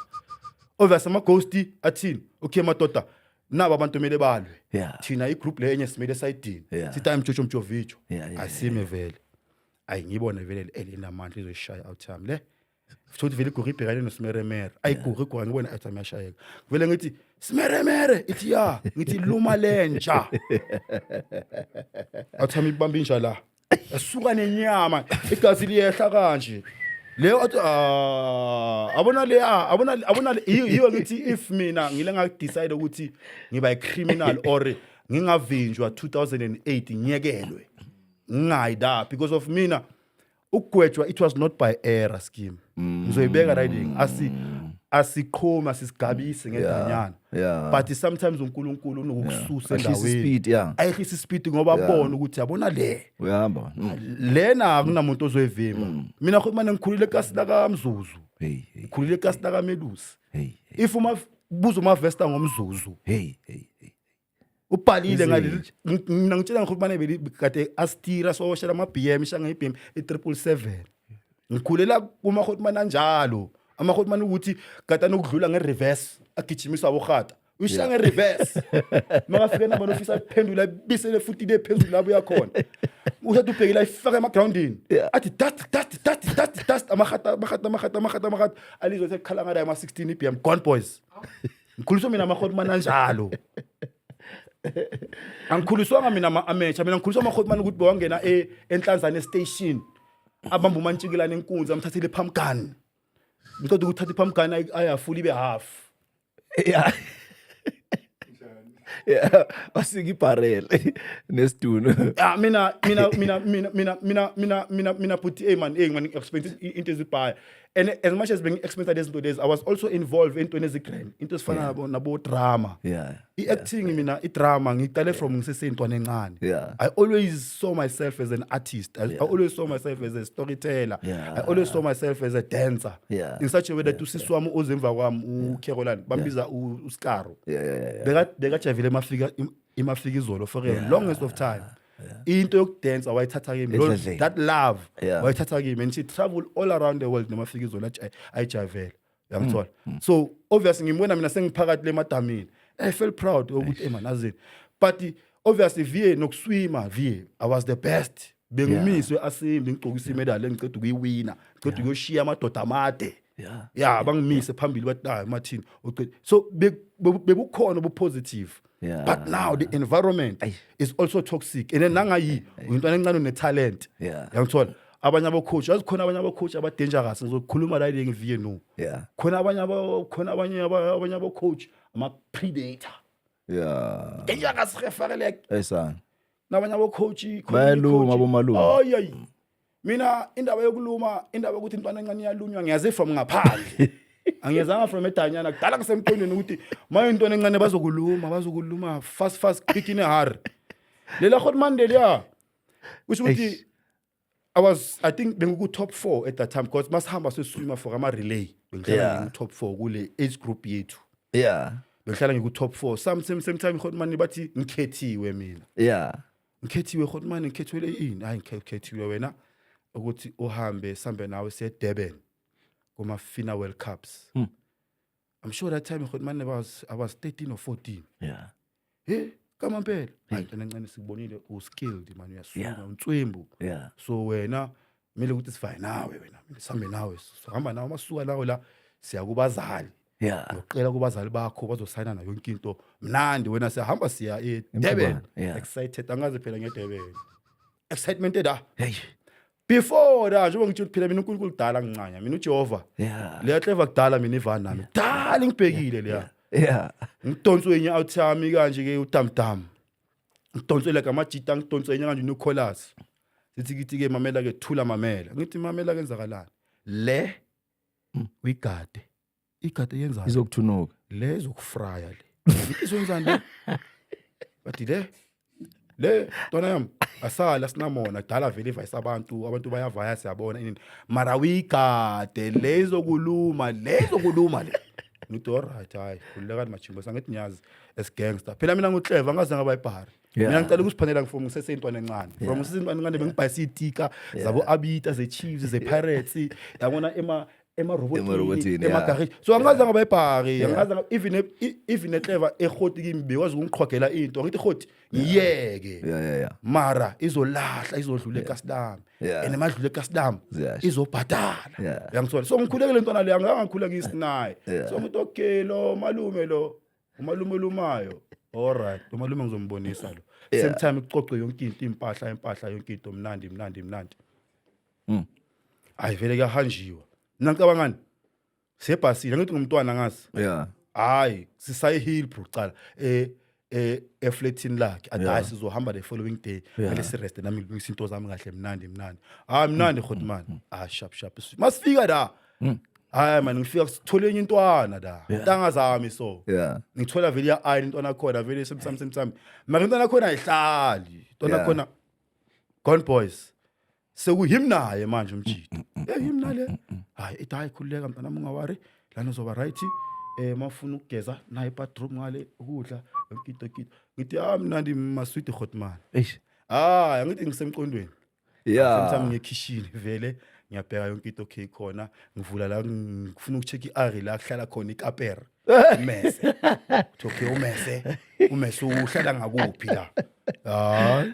Obvious ama-ghost athini? Okay madoda, nabo abantu kumele balwe. Thina igroup le enye simele esayidini. Sithi hayi mjojo mjovijo. Asime vele. Ayi ngibone vele elinamandla izoyishaya out yami le. Futhi vele iguru ibhekane nosimeremere, ayiguru igura, ngibona athi amashayeka, vele ngithi simeremere, ithi ya, ngithi luma lenja, athi ami ibamba inja la, asuka nenyama, igazi liyehla kanje. Leyo athi ah, abona le, ah abona, abona le, yiyo ngithi if mina ngile nga-decide ukuthi ngiba i-criminal or ngingavinjwa 2008, ngiyekelwe ngingayi da, because of mina ukugwetshwa it was not by error scheme. Ngizoyibeka riding asiqhumi, asisigabise ngedanyana, but sometimes uNkulunkulu unokukususa Ahlise endaweni, ispeed, yeah. ayehlisa ispeed ngoba abona ukuthi yabona le Uyahamba. Lena akunamuntu ozoyivimba. Mina mane ngikhulile ekasi lakaMzuzu, Hey, hey, ngikhulile ekasi lakaMelusi. Hey, hey, If uma buza uMavesta ngomzuzu, hey, hey, hey. Ubhalile ngale. Izinja. Mina ngitshela ngokuthi mane beli kade astira soshela ama BM, ishanga iBM i777. Ngikhulela kuma hotman anjalo, ama hotman ukuthi kade anokudlula nge-reverse, agijimiswa abohata, uyishaya nge-reverse, makafike namba nofisa aphendula, abisele futhi le phezulu lapho uyakhona, uthatha ubhekile, ayifake emagrawundini. Athi dust dust dust dust dust, amahata amahata amahata amahata amahata, alizwe sekukhala ngala ama-16 iBM gone boys. Ngikhuliswa mina amahotman anjalo, angikhuliswanga mina ama-amateur, mina ngikhuliswa amahotman ukuthi bewangena enhlanzane station, abamba umantshikilane enkunzi, amthathele i-pump gun, ngiceda ukuthatha i-pump gun, ayafula ibe half. Yeah. Basika ibharele nesiduno. Ah, mina but hey man, hey man, experience into ezibhaya, and as much as being experience lezi zinto lezi, I was also involved entweni ezigrand, into ezifana nabo drama, i-acting. Mina i-drama ngiqale from ngisesentwana encane. I always saw myself as an artist. I always saw myself as a storyteller. I always saw myself as a dancer in such a way that usisi wami ozemva kwami, uCaroline, bambiza uScaro, bekajavile emafika imafika izolo for a longest of time. Into yokudansa wayithatha kimi. Edladleni. That love wayithatha kimi, and she travel all around the world nemafika izolo, ayijavele, uyangithola? So obviously ngimbona mina sengiphakathi le madamini, I felt proud ukuthi eh man azini, but obviously vie nokuswima vie I was the best, bengimiswe asimbi, ngigcokisa imedal engiceda ukuyiwina, ngiceda ukuyoshiya amadoda amade. Ya, bangimise phambili, bathi hayi Martin uqede, so bebukhona ubupositive. But now the environment is also toxic, and then nangayi uyintwana encane une-talent, yangithola? Abanye abo-coach, yazi khona abanye abo-coach aba-dangerous, ngizokhuluma la ile ngivike no. Khona abanye abo, khona abanye abanye abo-coach ama-predator. Dangerous referee. Eyisana. Nabanye abo-coach khona Bayaluma i-coach- abomalume. Ayi ayi. Mina indaba yokuluma, indaba yokuthi intwana encane iyalunywa, ngiyazi from ngaphandle. Angiyezanga from edanyana, kudala ngisemqondweni ukuthi maye intwana encane bazokuluma, bazokuluma fast fast, quick, in a hurry. Lela Grootman leliya. Kusho ukuthi Eish. I think bengiku top 4 at that time because masihamba seswima for ama relay, bengihlala ngiku top 4 kule age group yethu. Bengihlala ngiku top 4. Some same time Grootman bathi ngikhethiwe mina. Ngikhethiwe Grootman, ngikhethiwe ini? Hayi, ngikhethiwe wena ukuthi uhambe, sambe nawe siye Durban kuma FINA World Cups. I'm sure that time Grootman I was 13 or 14. Hey, kamampela. Hayi, ntwana encane, sikubonile u-skilled man, uyaswima, unswembu. So wena kumele ukuthi sivaye nawe wena, sihambe nawe, sihamba nawe, masuka nawe la siya kubazali. Uyoqela kubazali bakho, bazosayina nayo yonke into. Mnandi wena, siyahamba siya eDurban. Emkhumbane, yeah. Excited angazi phela ngeDurban. Excitement da. Hey. Before da, njengoba ngitshela phela mina uNkulunkulu kudala ngincanya, mina uJehova. Leya clever kudala mina ivana nami. Kudala ngibhekile leya. Ngidonswe enye out yami kanje ke uDamdam. Ngidonswe like amajita, ngidonswe enye kanje uNicholas. Sithi kithi ke mamela ke, thula mamela. Ngithi mamela, kenzakalani? Le uyigade. Igade yenzani? Izokuthunuka. Le izokufraya le. Ngithi izwenzani le? Bathi le ntwana yami asala sinamona kudala vele ivayisa abantu, abantu bayavaya, siyabona ini, mara uyigade le, izokuluma le, izokuluma le. Ngithi alright, hayi khululekani majimbo, sangithi ngiyazi as gangster phela mina ngu-clever, angaze ngaba ibhari. Mina ngicela ukusiphanela from ngiseseyintwana encane, from ngiseseyintwana encane bengibhayisa iy'tika zabo Abita, ze-Chiefs, ze-Pirates, yabona, emarobotini, Emarobotini, yeah. emagaraji, so angaze ngaba ibhari, angaze even e-clever ehoti kimi bekwazi ukungiqhwagela into, ngithi hoti ngiyeke, Yeah yeah yeah. mara izolahla, izodlula ekasi lami, and emadlula ekasi lami Ziyasho. izobhadala. Uyangithola? So ngikhulekele intwana leyo, angeke ngikhule ngisinaye. So ngithi okay, lo malume, lo umalume lumayo, alright, umalume ngizombonisa lo. Same time kucocwe yonke into, impahla, impahla, yonke into, mnandi mnandi mnandi. Hayi vele kuyahanjiwa, mina ngicabangani sebhasini, angithi ngumntwana ngazi. Hayi, sisaye Hillbrow kucala eflatini lakhe, athi hayi, sizohamba the following day. Kumele sireste, nami ngilungisa into zami kahle, mnandi mnandi, hayi mnandi hot man, ah sharp sharp. Masifika la, hayi man, ngifika sithole enye intwana la, ntanga zami, so ngithola vele ya ayini intwana khona vele, same same same same, mara intwana khona ayihlali, intwana khona gone boys, sekuyimi naye manje umjito, hey yimi nale, hayi ithi hayi khululeka mntana, ungawari lana, uzoba right, mafuna ukugeza naye bathroom ngale, ukudla yonke into yonke into. Ngithi ah mnandi maswiti hot man. Eish. Ah, angithi ngisemqondweni. Sometimes ngiyekhishini vele, ngiyabheka yonke into okay khona, ngivula la, ngifuna ukucheck i-ari la kuhlala khona ikapera, umese. Uthi okay, umese, umese uhlala ngakuphi la? Hayi.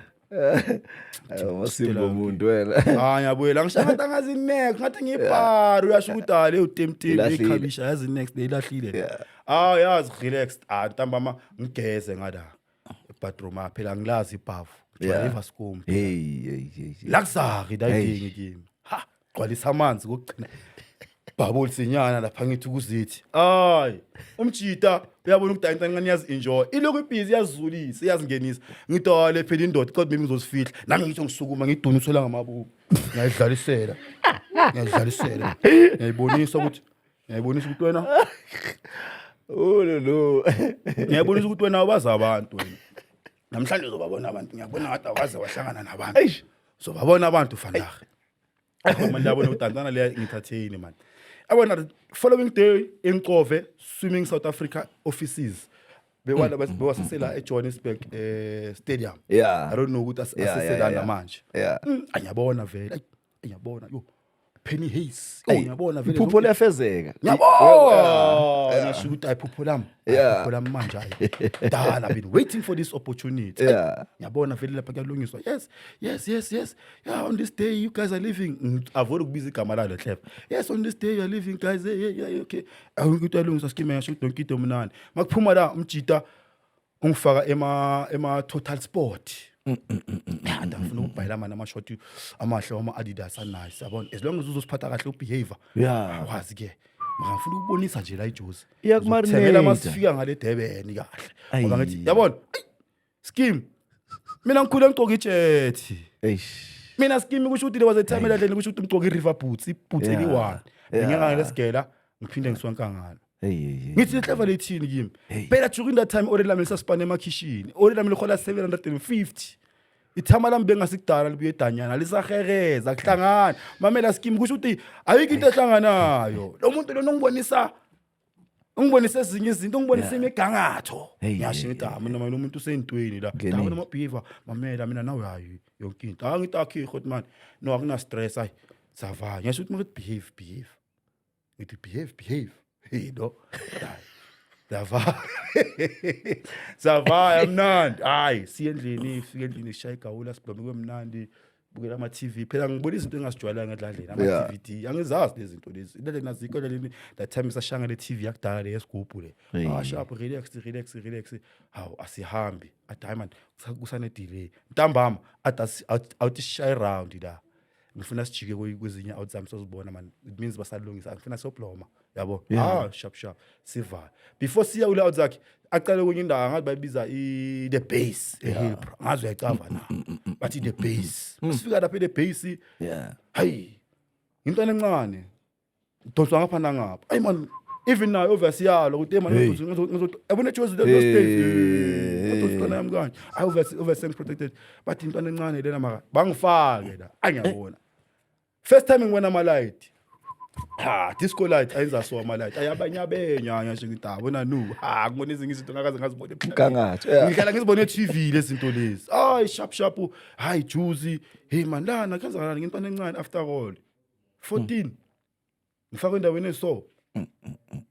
Masimba umuntu wena. Hayi, ngiyabuyela, ngisho ngathi angazi next, ngathi ngibhari, uyasho ukuthi hayi leyo temtem. Ilahlile. Ikhabisha yazi next ilahlile. Ah, yazi relaxed, ah ntambama ngigeze ngala bathroom, ah phela ngilazi ibhavu. Ngijwayele ivascom. Hey hey hey. Luxury dayidingi kimi, ha gcwalisa amanzi kokugcina, bubble sinyana lapha, ngithi kuzithi hayi umjita uyabona ukuthi ayintwana encane iyazi-enjoy, ilokhu ibhizi, iyazizulisa, iyazingenisa. Ngithi hale phela indoda kodwa mimi ngizozifihla nami, ngithi ngisukuma ngidunusela ngamabubu, ngiyayidlalisela, ngiyayidlalisela, ngiyayibonisa ukuthi wena Oh no no. Ngiyayibonisa ukuthi wena awazi abantu wena, namhlanje uzobabona abantu, ngiyabona ngathi awaze wahlangana nabantu. Eish. Uzobabona abantu vandag manje, yabona ukuthi antwana leya ngithatheni man, yabona. Following day eNkove Swimming South Africa offices bewana bewasesela eJohannesburg stadium. I don't know ukuthi aseselana manje. Angiyabona vele. Ayi, ngiyabona yo Penny Hayes, oh ngiyabona vele. Iphupho liyafezeka. Ngiyabona, ngisho ukuthi ayiphupho lami, iphupho lami manje, hayi dala been waiting for this opportunity. Ngiyabona vele lapha kuyalungiswa, yes, yeah, on this day you guys are leaving. Avoid ukubiza igama lalo clever. Yes, on this day you are leaving guys, yeah, okay, awukho into yalungiswa, skime, ngisho ukuthi yonke into mnandi. Makuphuma la umjita ungifaka ema Total Sport. Ya, ngifuna ukubhayela mani amashoti amahle wama-Adidas anice, yabona, as long as uzosiphatha kahle, ubehavior. Akwazi ke, mara ngifuna ukubonisa nje la ijozi. Iyakumarinate. Ngizokuthengela masifika ngale Durban kahle, ngoba ngithi, yabona, ayi, scheme, mina ngikhule ngigcoka ijethi. Eish. Mina, scheme, kusho ukuthi there was a time eladleni, kusho ukuthi ngigcoka i-river boots, iboots eliyi-one. Ngingeke lesigela ngiphinde ngisuka nkangala. Hey, hey, hey. Ngithi lehleva lethini kimi phela. During that time ore lami lisasipane emakhishini, ore lami lihola 750. Ithama lami bengasikudala libuye edanyana lisahereza kuhlangana. Mamela, scheme, kusho ukuthi ayikho into ehlanganayo. Lo muntu lona ungibonisa ezinye izinto, ungibonisa imigangatho. Ngiyasho, ngithi, ah, mina, lo muntu usentweni la. Ngenile. Yabona, ama-behavior, mamela, mina nawe, hayi, yonke into. Ah, ngithi akhiho man, no, akuna stress, hayi, savaya. Ngisho ukuthi makuthi behave, behave, ngithi behave, behave, hey, no, savaya, savaya mnandi. Hayi, siye endlini, fike endlini, sishaya igawula, sibhome kwemnandi, bukela ama-TV phela. Ngibona izinto engazijwayelanga edladleni, ama-DVD angizazi lezi zinto lezi edladleni, azikho edladleni. That time sashanga le TV yakudala, le yesigubhu le. Ah, sharp, relax, relax, relax. Hawu, asihambi. Athi, hayi man, kusane-delay. Ntambama athi awuthi sishaye round la, ngifuna sijike kwezinye out zami, sozibona man. It means basalungisa, ngifuna sobloma, yabo. Ah, sharp, sharp, sivala. Before siya kule out zakhe, aqale kwenye indawo, angazi bayibiza i-The Base eHillbrow, ngazi uyayicava na, bathi The Base. Sifika lapha e-The Base, hayi, intwana encane donswa ngapha nangapha. Ayi man, even nayo obvious yalo ukuthi, hey man, Hey. yabona those days Hey. intwana yami kanje, ayi, obvious protected, but intwana encane lena, maka bangifake la. Angiyabona, first time ngibona ama light, ha, disco light ayenza so, ama light ayabanyabenya. Ngisho ngithi, abona nu, ha, ngibona ezinye izinto ngakaze ngazibona emhlabeni. Mgangatho, yeah. Ngihlala ngizibone e-TV lezi zinto lezi. Hayi, sharp, sharp, hayi, juicy. Hey man, lana kwenzakalani ngintwana encane? After all, 14, ngifakwe endaweni eso.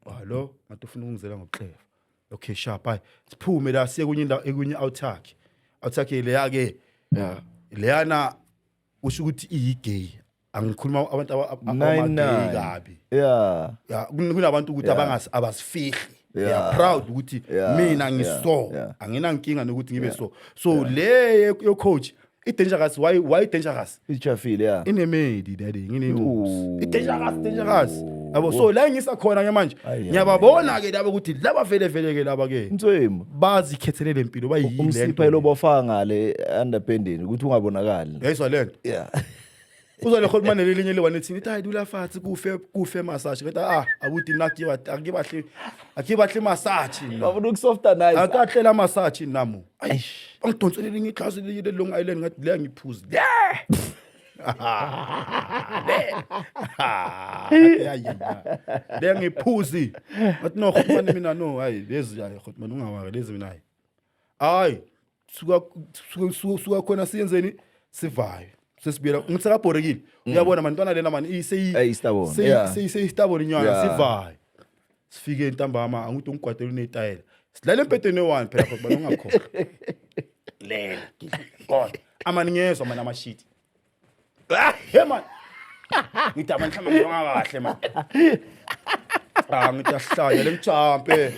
Hallo, ngathi ufuna ukungizela ngokuxeva. Okay, sharp, hayi, siphume la, siye kunye indawo, ekunye outakhe, outakhe leya ke. Leyana usho ukuthi iyi-gay, angikhuluma abantu Nine abama-gay nine. kabi. Ya, kunabantu ukuthi abasifihli, they are proud ukuthi mina ngiso, anginankinga nokuthi ngibe so. So le yo coach i-dangerous. Why dangerous? Ichafile, yeah. Inemedi daddy, nginengozi. Ooh. I-dangerous, dangerous, yabo. So la engisa khona ke manje, Ayi, ayi, ngiyababona ke laba ukuthi laba vele vele ke laba ke Inswemu. bazikhethele lempilo, bayile. Umsipha lo bofaka ngale underpendini ukuthi ungabonakali. Yayizwa lento. Uzwa le khona lelinye le thini, ithi, hayi, dula fatshe, kufe kufe massage. Ngithi, ah, abuti, nna ke batla, a ke batle massage nna. Bafuna ukusofta nice. Akatlela massage nna mo. Ayi, bangidonsele elinye iglasi elinye le Long Island, ngathi le angiphuzi le. Le. Ya ya. Le ngiphuzi. Ngathi, no khotman, mina no, hayi, lezi, hayi khotman, ungawari lezi, mina hayi. Hayi, suka suka suka khona, siyenzeni, sivayo. Sesibuyela, ngithi sekabhorekile. Uyabona man, ntwana lena man iseyi Hey, stubborn, yeah. Seyi stubborn nyana. Sivayo. Sifike ntambama, angithi ungigwadela unetayela. Sidlala empedeni e1 phela, khona ungakhohlwa. Lela. God. Amani ngiyezwa man amashiti. Ah, hey man. Ngithi abantu mhlawumbe ngizwanga kahle man. Ah, ngithi ahlanya le, ngijampe.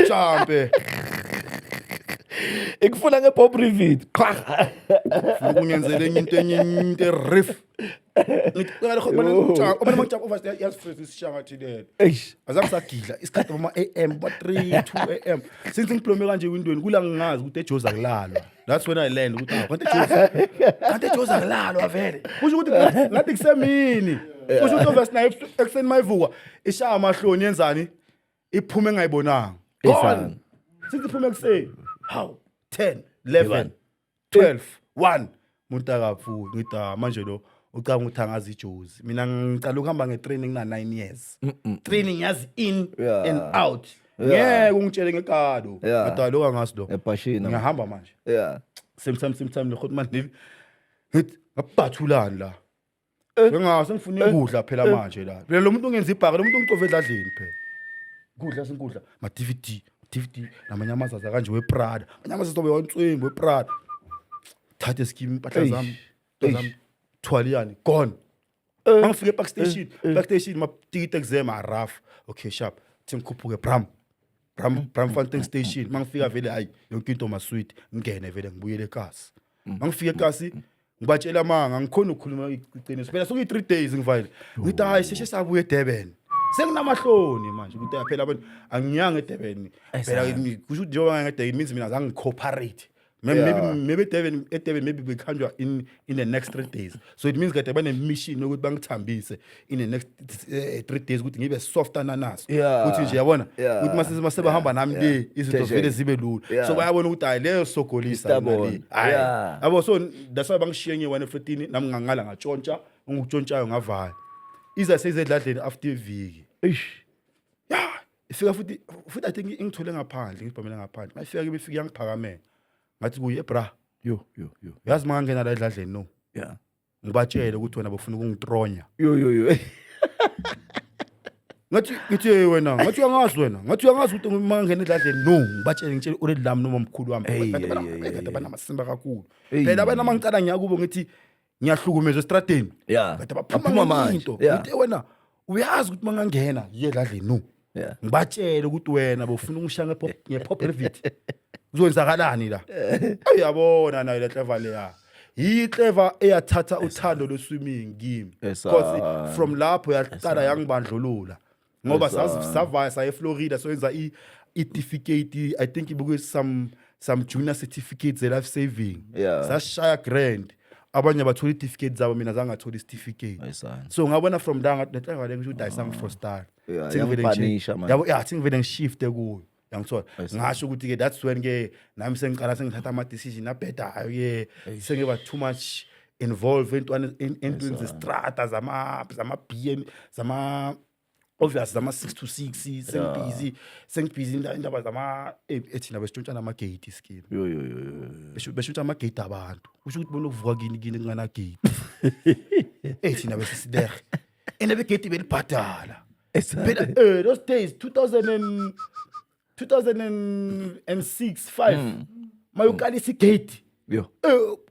Jampe. Ikufuna nge-pop rivet. Qha. Ufuna ukungenzela enye into, enye into riff. Ngithi qala khona Yo. ngijampe. Obana mangijampe over yasifreeze isishanga ngathi lelo. Eish. Azange sagidla isikhathi bama AM, ba 3 2 AM. Since ngiplome kanje ewindweni kula, ngingazi ukuthi eJozi akulalwa. That's when I learned ukuthi, ah, kanti eJozi, kanti eJozi akulalwa vele. Kusho ukuthi ngathi kusemini. Kusho ukuthi obviously naye ekuseni mayivuka ishaya amahloni, yenzani, iphume engayibonanga. Gone. Ey'fana. Since iphume ekuseni. How? 10, 11, 12, 1, umuntu akavuki. Ngithi, ah, manje lo ucabanga ukuthi angazi ijozi. Mina ngicala ukuhamba nge-training na 9 years, training yazi in and out. Ngeke ungitshele ngekado. Ngathi lo angazi lo. Ebhashini. Ngiyahamba manje. Same time, same time, le khot man ngithi ngabhathulani la. Senga sengifuna ukudla phela manje la. Phela lo muntu ungenza ibhaka, lo muntu ungicove edladleni phela. Kudla sinkudla, ma DVD, DVD namanye amazaza kanje wePrada. Amanye amazaza bewantswembu wePrada. Thathe skimi impahla Eish. zami. Impahla zami. Thwaliyani gone. Mangifike ePark Station, Park Station ma ticket exam araf. Okay, sharp. Thi ngikhuphuke, bram. Bramfontein station. Mangifika vele, hayi, yonke into masweet, ngingene vele, ngibuyele ekasi. Mangifika ekasi, ngibatshela amanga, ngikhona ukukhuluma iqiniso phela. Sokuyi 3 days ngivayile, ngithi hayi, sheshe sabuya eDurban. Senginamahloni manje ukuthi phela abantu angiyanga eDurban phela. Kusho ukuthi njengoba ngeke, means mina zange ngicooperate. Maybe maybe eDurban maybe bekhanjwa in the next 3 days, so it means kade bane mission yokuthi bangithambise in the next 3 days, ukuthi ngibe soft ananas, ukuthi nje yabona ukuthi mase masebahamba nami le, izinto vele zibe lula. So bayabona ukuthi hayi, leyo sogolisa Stubborn. le, hayi. Yabo, so that's why bangishiye nge 115, nami ngangala, ngatshontsha ngokutshontshayo, ngavala iza seyizedladleni after iviki. Eish. Ya, ifika futhi I think ingithole ngaphandle, ngibhamele ngaphandle. Mayifika kimi, ifika yangiphakamela, ngathi kuye, "Bra, Yo yo yo. Uyazi mangangena la edladleni, no, ngibatshele ukuthi wena bafuna ukungitronya." Yo yo yo. Ngathi, ngithi, "Hey wena," ngathi, "uyangazi wena," ngathi, "uyangazi ukuthi mangangena edladleni, no, ngibatshele, ngitshele already lami noma mkhulu wami." Hey, Kade hey, hey, kade hey. banamasimba kakhulu Hey. phela abana. Mangicala ngiyakubo, ngithi ngiyahlukumezwa estradeni, kade Baphuma baphuma manje. into. Ngithi, "Wena uyazi ukuthi mangangena yiye edladleni, no, ngibatshele ukuthi wena bofuna ungishaya nge-pop rivet, kuzowenzakalani la?" Uyabona nayo le clever leya, yi-clever eyathatha uthando lwe-swimming kimi, because from lapho yaqala yangibandlulula, ngoba savaya saya eFlorida, soyenza i-certificate. I think ibuke some junior certificates ze-life saving. Sashaya grand, abanye bathola i-certificate zabo, mina zangathola i-certificate. Ayisana. So ngabona from la, ngathi lenhlanga le, ngisho ukuthi ayisangifrostala. Yeah, yangipanisha, man. Yabo, yeah, sengivele ngishifte kuyo, yangithola. Ngasho ukuthi ke that's when ke nami sengiqala sengithatha ama decision abhedayo ke, sengiba too much involved entweni zestrata, zama BM, zama obvious, zama 6 to 6. Sengibhizi indaba zama ethina besitshontshana ama-gate scheme. Yo yo yo yo. Beshontsha ama-gate abantu. Kusho ukuthi bona ukuvuka kini kungana-gate, thina besisilehe and begate belibhadala phela those days, 2000 and 2006 5, mayukalisa igate, Yo.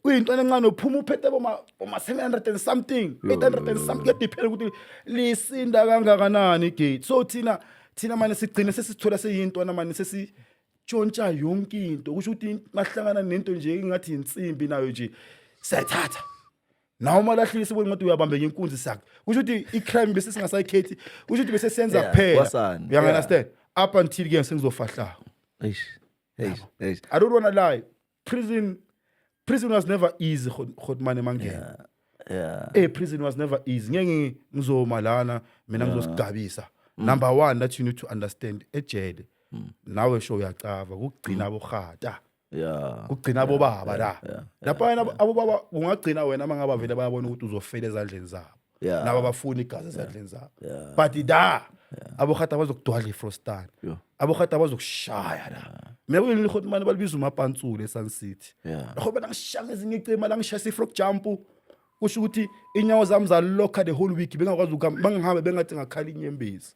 Kuyintwana encane, uphuma uphethe boma 700 and something, 800 and something. Kuyadephela ukuthi lisinda kangakanani igate. So thina manje sigcine sesithola seyintwana manje, sesitshontsha yonke into. Kusho ukuthi mahlangana nento nje engathi insimbi, nayo nje siyayithatha. Nawe uma lahlile, sibone ngathi uyabambeka inkunzi sakhe. Kusho ukuthi i-crime bese singasayikhethi, kusho ukuthi bese senza kuphela. Kwasani. You understand? Up until ke sengizofahla. Eish. Eish. Eish. I don't wanna lie, prison was never easy, Khotmane mangena. Prison was never easy. Ngeke ngizoma lana mina ngizosigabisa. Number 1 that you need to understand, ejele nawe sho uyacava kugcina abohata, kugcina abobaba la lapha. Wena abobaba ungagcina wena mangaba vele bayabona ukuthi uzofela ezandleni zabo. Nabo abafuni igazi ezandleni zabo. But da abohata bazokudwala ifrostan. Abohata bazokushaya la. Mina kuleli hotman balibiza umapantsule eSun City. Ngoba langishaya ngezinye icema, langishaya ifrog jump. Kusho ukuthi inyawo zami zalokha the whole week, bengakwazi ukuhamba. Bangihambe bengathi ngakhala inyembezi.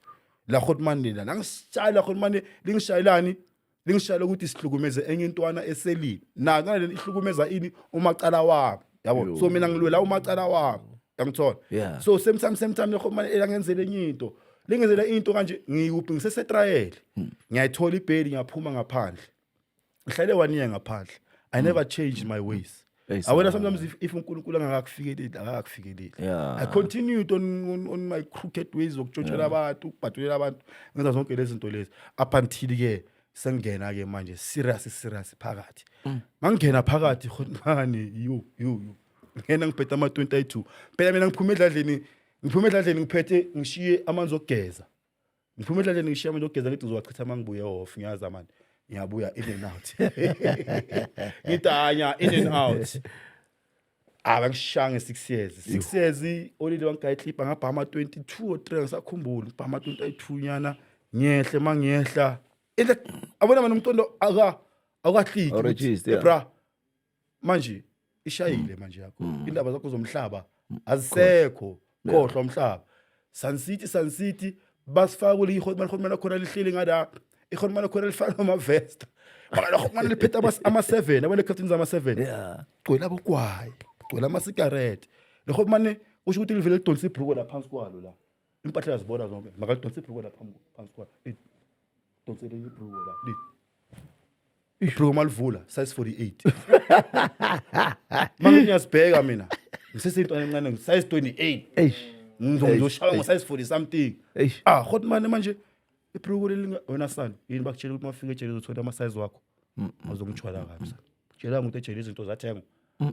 La hotman lela langishaya, la hotman lingishayelani, lingishayela ukuthi sihlukumeze enye intwana eselile na ngale, ihlukumeza ini umacala wami, yabo. So mina ngilwela umacala wami, yangithola? So same time le hotman elangenzele enye into, lingenzele into kanje. Ngikuphi? Ngisesetrayele, ngiyayithola ibheli, ngiyaphuma ngaphandle, ngihlale one year ngaphandle. I never changed my ways. Awena, sometimes if uNkulunkulu angakakufikeleli, akakakufikeleli. I continued on my crooked ways zokutshontshela abantu, ukubhadulela abantu, ngenza zonke lezi zinto lezi, up until ke sengena ke manje serious serious phakathi. Mangena phakathi, mani, yo yo yo, ngena ngiphethe ama 22 phela. Mina ngiphuma edladleni, ngiphuma edladleni ngiphethe, ngishiye amanzi okugeza. Ngiphuma edladleni ngishiye amanzi okugeza, ngithi ngizowachitha uma ngibuye off. Ngiyazi manje ngiyabuya in and out, ngithi anya in and out. Abangishaya nge-6 years, 6 years olile wangigayiclipha, ngabhama 22 or 3, ngisakhumbula, ngibhama 22 nyana. Ngiyehle, mangiyehla ile, abona mina umqondo aka awukahliki. Awuregister, yeah. Bra, manje ishayile manje yakho, indaba zakho zomhlaba azisekho, khohlwa umhlaba. Sun City, Sun City basifaka kule ihotman khona, lihleli ngala ihotman khona, lifana noma-vesta mara liphethe ama-7, abane captains ama-7. Gcwele abogwayi, gcwele amasigarethe le hotman. Kusho ukuthi livele lidonsa ibhruko la phansi kwalo la, impahla yazibona zonke, makalidonsa ibhruko la phansi kwalo. Donsele ibhruko la li. Ibhruko malivula size 48. Manje ngiyasibheka mina, ngisesentwana encane, size 28. Eish. Ngizoshaya ngo size 40 something. Eish. Ah, hotman, manje ibhruko leli wena son, yini bakutshela ukuthi mafika ejele uzothola ama size wakho? Azongijwala kabi son. Tshela ukuthi ejele izinto zathengwa.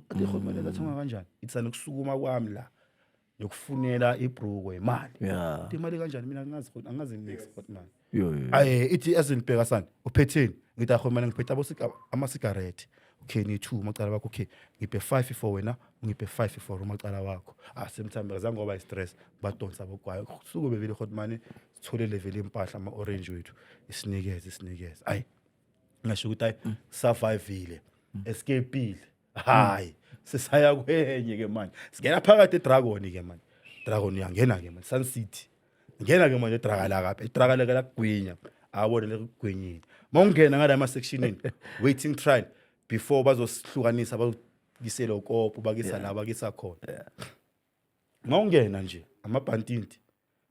Athi hotman, zathengwa kanjani? Ithana ukusukuma kwami la yokufunela ibhruko imali. Ithi imali kanjani? Mina angazi, angazi nix, hotman. Yo yo. Aye, ithi azinibheka sani, uphetheni? Ngithi aho mina ngiphethe amasigarethi. Okay, ni-two umacala wakho. Okay, ngiphe 5 for wena, ngiphe 5 for umacala wakho. Ah, same time azange ngoba i-stress, badonsa bogwayo suku bevele hotman, sithole level impahla, ama-orange wethu, isinikeze isinikeze. Ayi, ngasho ukuthi ayi, survive-ile, escape-ile. Hayi, sesaya kwenye ke manje, singena phakathi eDragon ke manje. Dragon uyangena ke manje, Sun City. Ngena ke manje eDrakala kapha, eDrakala ke lakugwinya, awubone lekugwinyile mawungena ngala ema-sectionini, waiting trial before bazosihlukanisa, bakuyisele ukopo, bakisa la bakisa khona. Mawungena nje, amabhantinti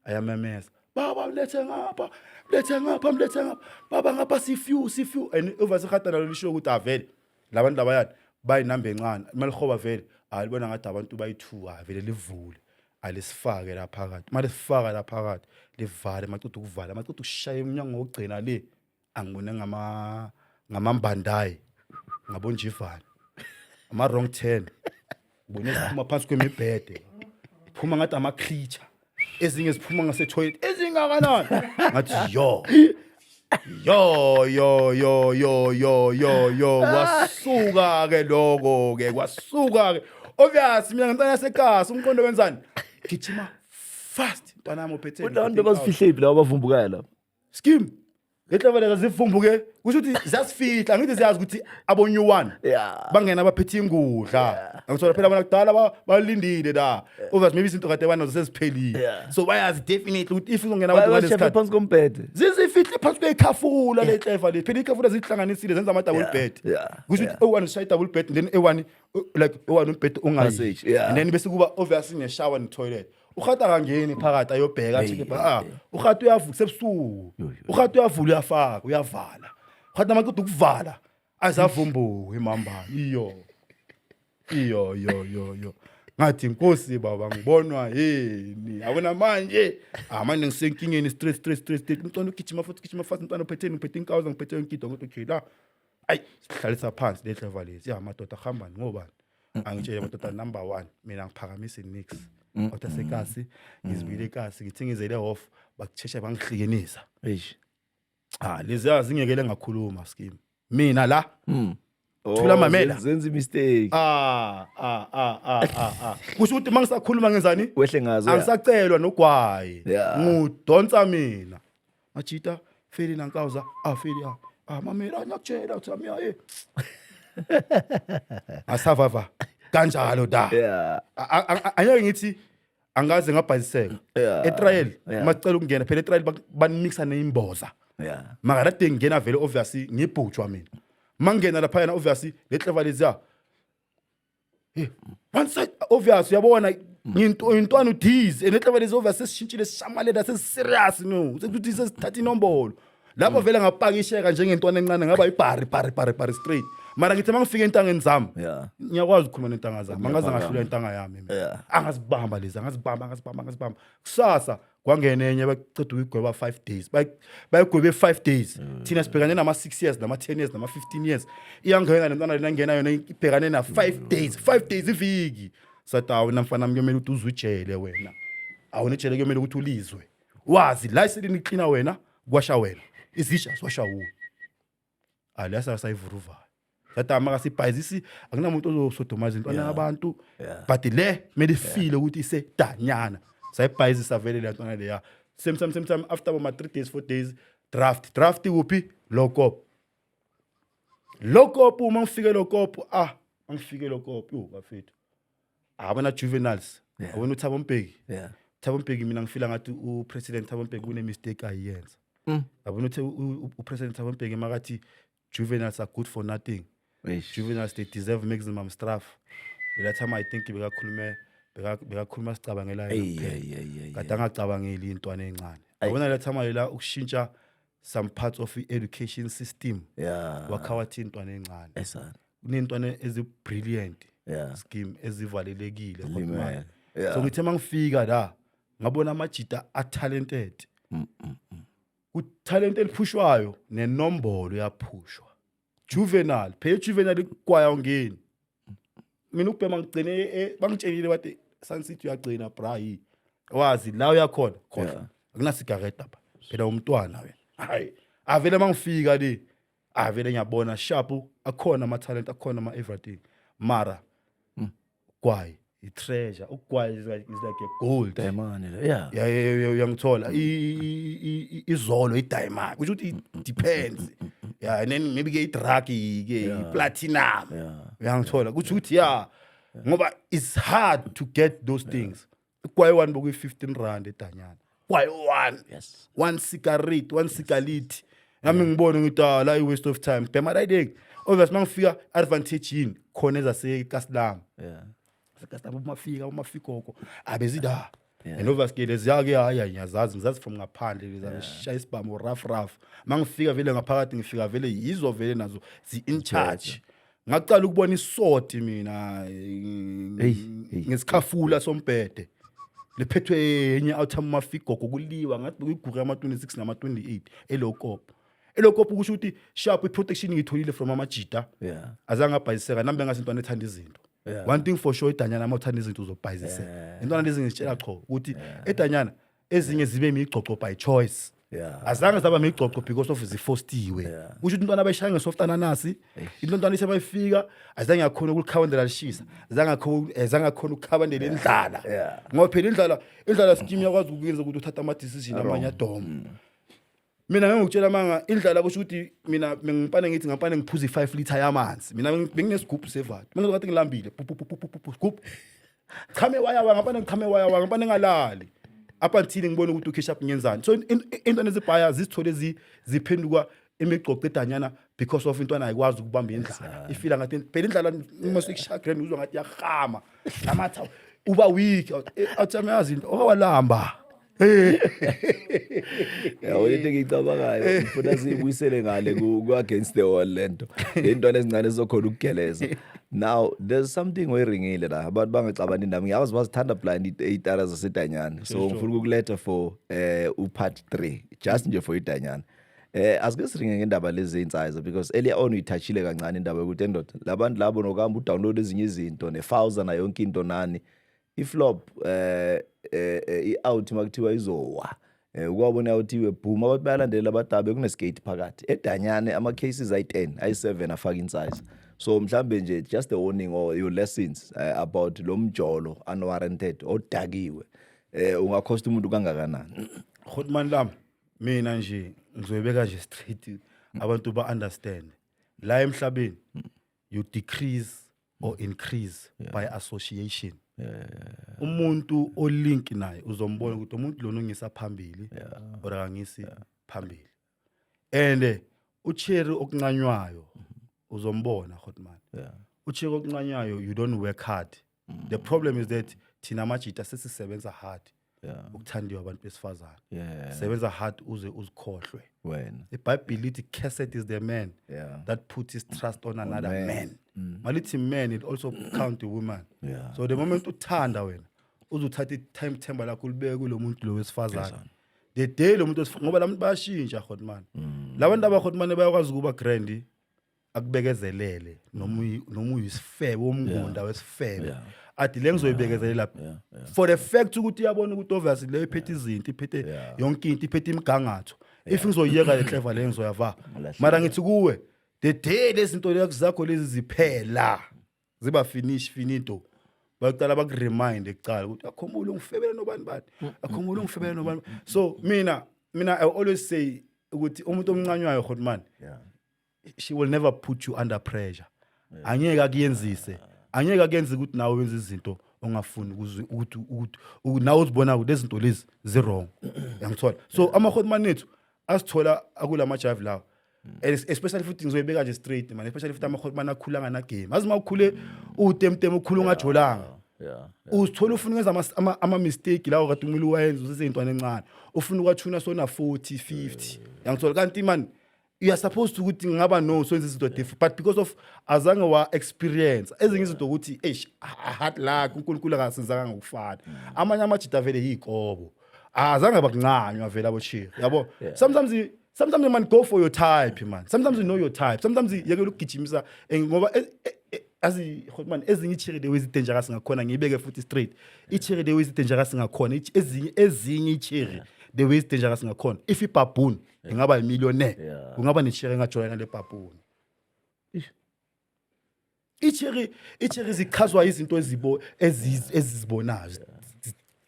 ayamemeza, "Baba, mlethe ngapha, mlethe ngapha, mlethe ngapha baba, ngapha sifew, sifew." And oversihata nalo lisho ukuthi avele labantu labayani bayinamba encane. Malihoba vele alibona ngathi abantu bayi-two, avele livule, alisifake la phakathi. Malisifaka la phakathi, livale, maceda ukuvala, maceda ukushaya umnyango wokugcina le, angibone ngamambandayi, ngabonjivane, ama-wrong turn. Ngibone ziphuma phansi kwemibhede, phuma ngathi ama-creature, ezinye ziphuma ngase-toilet ezingakanani. Ngathi yo yo yo yo yo yo yo yo, kwasuka ke lokho ke, kwasuka ke. Obvious mina ngintwana yasekasi, umqondo wenzani? Gijima fast, ntwana yami, uphethe. Kunabantu abazifihle phi laba abavumbukayo lapha? Skim lehlabela zivumbuke, kusho ukuthi ziyasifihla. Angithi ziyazi ukuthi abo-new one bangena baphethe ingudla. Angithola phela bona kudala balindile la. Obvious maybe izinto kade banazo seziphelile. So bayazi definitely ukuthi if uzongena abantu Bayashefa ngalesikhathi phansi kombhede. Zizifihle phansi kwekhafula lehleva le. Phela ikhafula zihlanganisile, zenza ama-double bed. Kusho ukuthi eyi-one ushaye i-double bed, then eyi-one like eyi-one umbhede ungayi. Passage, yeah. And then bese kuba obviously neshower ne-toilet. Uhata akangeni phakathi ayobheka, acheck. Ah, uhata uyavuka sebusuku. Uhata uyavula, uyafaka, uyavala. Uhata amaqeda ukuvala, azavumbuka imambane. Iyo iyo yo yo yo, ngathi inkosi baba, ngibonwa yini? Yabona manje, ah, manje ngisenkingeni straight, straight, straight, straight. Umntwana ugijima futhi, gijima fast. Umntwana uphetheni? Ngiphethe inkawuza, ngiphethe yonke into. Ngathi okay, la ayi, sihlalisa phansi lehleva lezi. Ya madoda, hambani ngobani? Angitshele madoda, number one, mina ngiphakamisa nix awutasekasi, ngizibile ekasi, ngithi ngizele off, bakusheshe bangihlikenisa. Eish. Ah, leziya zingekele ngakhuluma, scheme, mina la. Oh, Thula, mamela. Zenza mistake. Ah ah ah ah ah ah, kusho ukuthi mangisakhuluma ngenzani? Wehle ngazo. Angisacelwa nogwayi. Ngudonsa mina, majita, feli nankawuza, ah, feli, ah ah, mamela, ngiyakutshela uthi ami aye asavava kanjalo da. Angeke ngithi angaze ngabhaliseka etrial. Masicela ukungena phela etrial, banimixa neyimboza. Mara kade ngingena vele, obviously ngibhujwa mina. Mangena laphayana, obviously le clever leziya, hey, one side, obvious uyabona nginto intwana udiz and clever lezi, obvious sesishintshile, sishamalela, sesiserious, no, sekuthi sesithatha inombolo lapho vele ngapakisheka njengentwana encane, ngaba ibhari bhari bhari bhari straight. Mara ngithi mangifika entangeni zami, ngiyakwazi ukukhuluma nentanga zami, angaze ngahlula intanga yami mina. Angazibamba lezi, angazibamba, angazibamba, angazibamba. Kusasa kwangena enye, baceda ukuyigweba 5 days. Bayigwebe 5 days, thina sibhekane nama-6 years, nama-10 years, nama-15 years. Iyangena le ntwana lena, ingena yona ibhekane na-5 days, 5 days, iviki. Sathi awu wena mfana, kuyomele ukuthi uze ujele wena. Awuna ejele, kuyomele ukuthi ulizwe, wazi la iselini iklina wena, kwasha wena, izitsha ziwasha wuwe. Alesa sayivuruvayo, sathi amakasibhayizisi, akunamuntu ozosodomaza intwana yabantu. But le kumele ifile ukuthi isedanyana. Sayibhayizisa vele le ntwana leya. Same time, same time, after boma 3 days, 4 days, draft, draft kuphi? Lokop, Lokop. Uma ngifike Lokop, ah, angifike Lokop, yo bafethu, abona juveniles. Abona uThabo Mbeki. Thabo Mbeki, mina ngifila ngathi upresident Thabo Mbeki une mistake ayiyenza. Yabona uthe upresident Thabo Mbeki makathi juveniles are good for nothing. Eish. Juveniles, they deserve maximum straf. Lela time I think bekakhulume bekakhuluma sicabangela yena Ey, kuphela. ey, ey, ey, Kade angacabangeli intwana encane. Yabona le time lela ukushintsha. Some parts of i-education system wakhawathi intwana encane. Esana. Kuney'ntwana ezi-brilliant scheme ezivalelekile. Limele. So ngithe uma ngifika la, ngabona amajita a-talented, ku-talent eliphushwayo nenombolo iyaphushwa. Juvenile phela, juvenile igwaya ungeni. Mina ukubhema ngigcine bangitshelile bathi, "Sun City uyagcina bra, yi wazi la uyakhona khohlwa." Akunasigaret lapha phela, umntwana wena. Hayi, avele mangifika le, avele ngiyabona sharp, akhona ama-talent, akhona ama-everything, mara gwayi i-treasure. Ugwayi is like a gold. Diamond le. Yeah. Yeah, uyangithola. Izolo i-diamond, kusho ukuthi it depends, yeah. And then maybe ke i-drug ke i-platinum. Uyangithola, kusho ukuthi, yeah, ngoba it's hard to get those things. Gwayi one bokuyi 15 rand edanyana, gwayi one. One cigarette, one cigarette. Nami ngibone ngithi, ah, la i-waste of time bhema la ideng. Obvious, mangifika, advantage yini khona ezasekasilam. Sekasilam umafika umafikoko abezida. And obvious ke leziya-ke, hayi, ngiyazazi, ngizazi from ngaphandle leza, shaya isibhamu rough rough. Mangifika vele ngaphakathi, ngifika vele yizo vele nazo zi-in charge. Ngaqala ukubona isoti mina Hey, hey. ngesikhafula sombhede liphethwe enye outham mafigogo, kuliwa ngathi bekuyigugu yama-26 nama-28 elokop elokop. Kusho ukuthi sharp, i-protection ngiyitholile from amajita. Azange abhayiseka nami, bengasintwana ethanda izinto. One thing for sure, edanyana uma uthanda izinto uzobhayisiseka. Intwana lezi ngizitshela cho ukuthi edanyana ezinye zibe imigcogco by choice. Azange zaba migcogco because of zifostiwe. Kusho ukuthi intwana abayishaya nge-soft ananasi, intwana ishe bayifika azange yakhona ukulikhawandela lishisa, azange yakhona ukukhabandela indlala. Ngoba phela indlala scheme yakwazi ukuyenza ukuthi uthathe ama-decision amanye adoma. Mina ngeke ngikutshela manga, indlala kusho ukuthi mina bengipane ngithi ngampane ngiphuza i-5 liter yamanzi. Mina benginesigubhu sevati, mina ngathi ngilambile, pu, pu, pu, pu, pu, pu, pu, sigubhu chame waya waya, ngampane ngichame waya waya, ngampane ngalali up until ngibone ukuthi ukhish up ngenzani. So intwana ezibhaya zizithole ziphenduka imigcoco edanyana because of intwana ayikwazi ukubamba indlala, ifila ngathi phela indlala uma sekushaya grand, uzwa ngathi yahama namatha, uba weak, athi amayazi into okawalamba. Yabo, into engiyicabangayo, ngifuna siyibuyisele ngale ku-against the wall lento, intwana ezincane ezizokhona ukugeleza. Now there's something oyiringile la, abantu bangaxabani nami, ngiyazi bazithanda blind iy'tara zasedanyana, so ngifuna ukukuletha for u-part 3, just nje for idanyana. Asike siringe ngendaba lezi ey'nsayiza, because earlier on uyithachile kancane indaba yokuthi endoda labantu labo nokuhamba udownload ezinye izinto nefawuza nayo yonke into nani iflop i-out makuthiwa izowa, ukwabona uthiwe boom, abantu bayalandelela abadabe kuneskate phakathi edanyane, ama cases ayi-10 ayi-7 afaka insize. So mhlambe nje just a warning or your lessons about lo mjolo unwarranted odakiwe, ungakhosta umuntu kangakanani? Hotman lami, mina nje ngizoyibeka nje straight, abantu ba-understand la emhlabeni, you decrease or increase by association. Umuntu olink naye uzombona ukuthi umuntu lona ungisa phambili or akangisi phambili. And ucherry okuncanywayo uzombona, Hotman. Ucherry okuncanywayo, you don't work hard. The problem is that thina amajita sesisebenza hard ukuthandiwa abantu besifazane. Sebenza hard uze uzikhohlwe. Wena. IBhayibheli lithi, "Cursed is the man that puts his trust on another man. man." Malithi man, it also count the woman. So the moment uthanda wena, uzuthatha i-time, themba lakho ulibeke kulo muntu lo wesifazane, the day lo muntu ngoba labantu bayashintsha, Hotman. Labantu aba, Hotman, bayakwazi ukuba grand, akubekezelele noma uyisifebe, womngunda wesifebe. Athi le ngizoyibekezelela for the fact ukuthi uyabona ukuthi obviously leyo iphethe izinto, iphethe yonke into, iphethe imigangatho. If ngizoyiyeka le clever le, ngizoyava. Mara ngithi kuwe, the day lezi zinto zakho lezi ziphela, ziba finish, finito, baqala bakuremind ekucala ukuthi akhumbule ungifebele nobani bani, akhumbule ungifebele nobani. So mina I always say ukuthi umuntu omncanywayo, Hotman, she will never put you under pressure. Angeke akuyenzise, angeke akuyenze ukuthi nawe wenze izinto ongafuni ukuthi nawe uzibona ukuthi lezi zinto lezi zi-wrong, yangithola? So ama-hotman ethu asithola akulama jive lawo. And especially futhi ngizoyibeka nje straight man, especially futhi ama-hotman akhula ngana-game azi uma ukhule utemtem, ukhule ungajolanga. Uzithola ufuna ukwenza ama-mistake lawo kade kumele uwayenze useseyintwana encane, ufuna ukwathuna sona 40, 50, yangithola? Kanti man, you are supposed to ukuthi ngingaba no so izinto different, but because of azange wa experience ezinye izinto ukuthi eish, hard luck, uNkulunkulu akasenzanga ngokufana. Amanye amajita vele yikobo, azange bakuncanywa vele abochiri, yabo. Sometimes man, go for your type, man. Sometimes you know your type. Sometimes yekela ukugijimisa ngoba azi man, ezinye ichiri the ways dangerous ngakhona, ngiyibeke futhi straight, ichiri the ways dangerous ngakhona, ezinye ichiri the ways dangerous ngakhona, if ibaboon ingaba imillionaire, kungaba nechiri engajoyina le baboon. Ichiri zichazwa izinto ezizibonayo,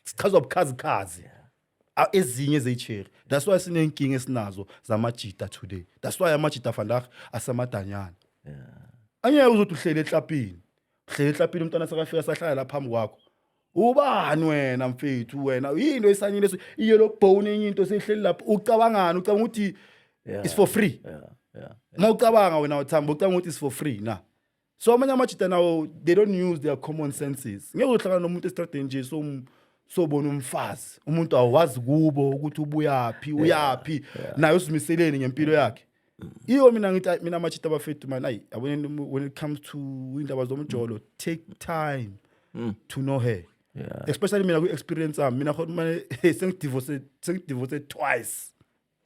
zichazwa bukhazikhazi. Ezinye zeyicheri. That's why sinenkinga esinazo zamajita today. That's why amajita vandag asemadanyana. Angeke uzothi uhlele eklapini, uhlele eklapini, umntwana sekafika sahlala lapha phambi kwakho. Ubani wena, mfethu? Wena yini oyisanyile? I-yellow bone, enye into seyihleli lapho. Ucabangani? Ucabanga ukuthi it's for free? Uma ucabanga wena uthamba, ucabanga ukuthi it's for free na? So amanye amajita nawo, they don't use their common senses. Ngeke uhlangana nomuntu estradeni nje, sobona umfazi, umuntu awazi kubo ukuthi ubuyaphi, uyaphi naye, usimiseleni ngempilo yakhe. Iyo mina ngithi, ayi, mina amajita abafethu man, ayi yabona, when it comes to indaba zomjolo, take time to know her. Especially mina, kwi-experience yami mina khona mane, sengidivorce twice,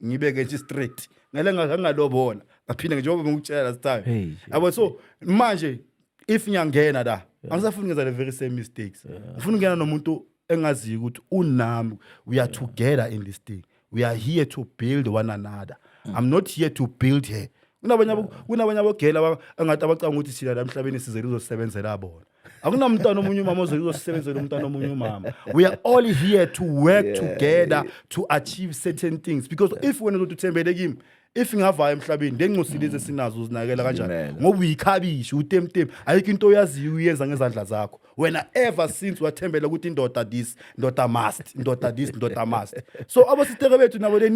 ngibeke nje straight, ngale ngalobona, ngaphinde njengoba bengikutshela last time. Yabo, so manje if ngiyangena la, angisafuni ngenza the very same mistakes. Ngifuna ukungena nomuntu engaziyo ukuthi unami, we are together in this thing, we are here to build one another. I'm not here to build her. Kunabanye abogela engathi abacanga ukuthi thina la emhlabeni sizele uzosebenzela bona. Akunamntwana omunye umama ozobe uzosebenzela umntwana omunye umama. We are all here to work together to achieve certain things, because if wena uzothi uthembele kimi, if ngingavaya emhlabeni, lencosi lezi esinazo uzinakela kanjani? Zimele. Ngoba uyikhabishi, utemtem, ayikho into oyaziyo uyenza ngezandla zakho wena. Ever since wathembela ukuthi indoda this, indoda must, indoda this, indoda must. So abositere bethu nabo, they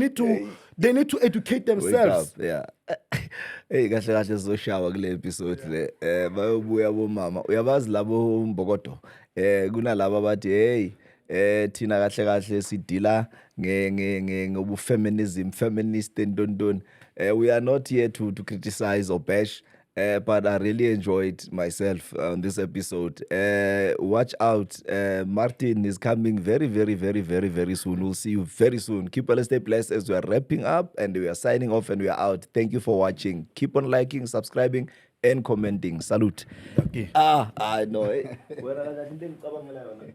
need to educate Wake themselves. up, yeah. Hey, kahle kahle sizoshawa kule episode le. Bayobuya bomama. Uyabazi labo mbokodo. Kunalabo abathi, hey, thina kahle kahle sidila nge nge nge ngobu feminism, feminist and don. We are not here to criticize or bash. But I really enjoyed myself on this episode. Watch out. Martin is coming very, very, very, very, very soon. We'll see you very soon. Keep on stay blessed as we are wrapping up and we are signing off and we are out. Thank you for watching. Keep on liking, subscribing, and commenting. Salute. Okay. Ah, I know. Eh. Wena kahle into engicabangela yona.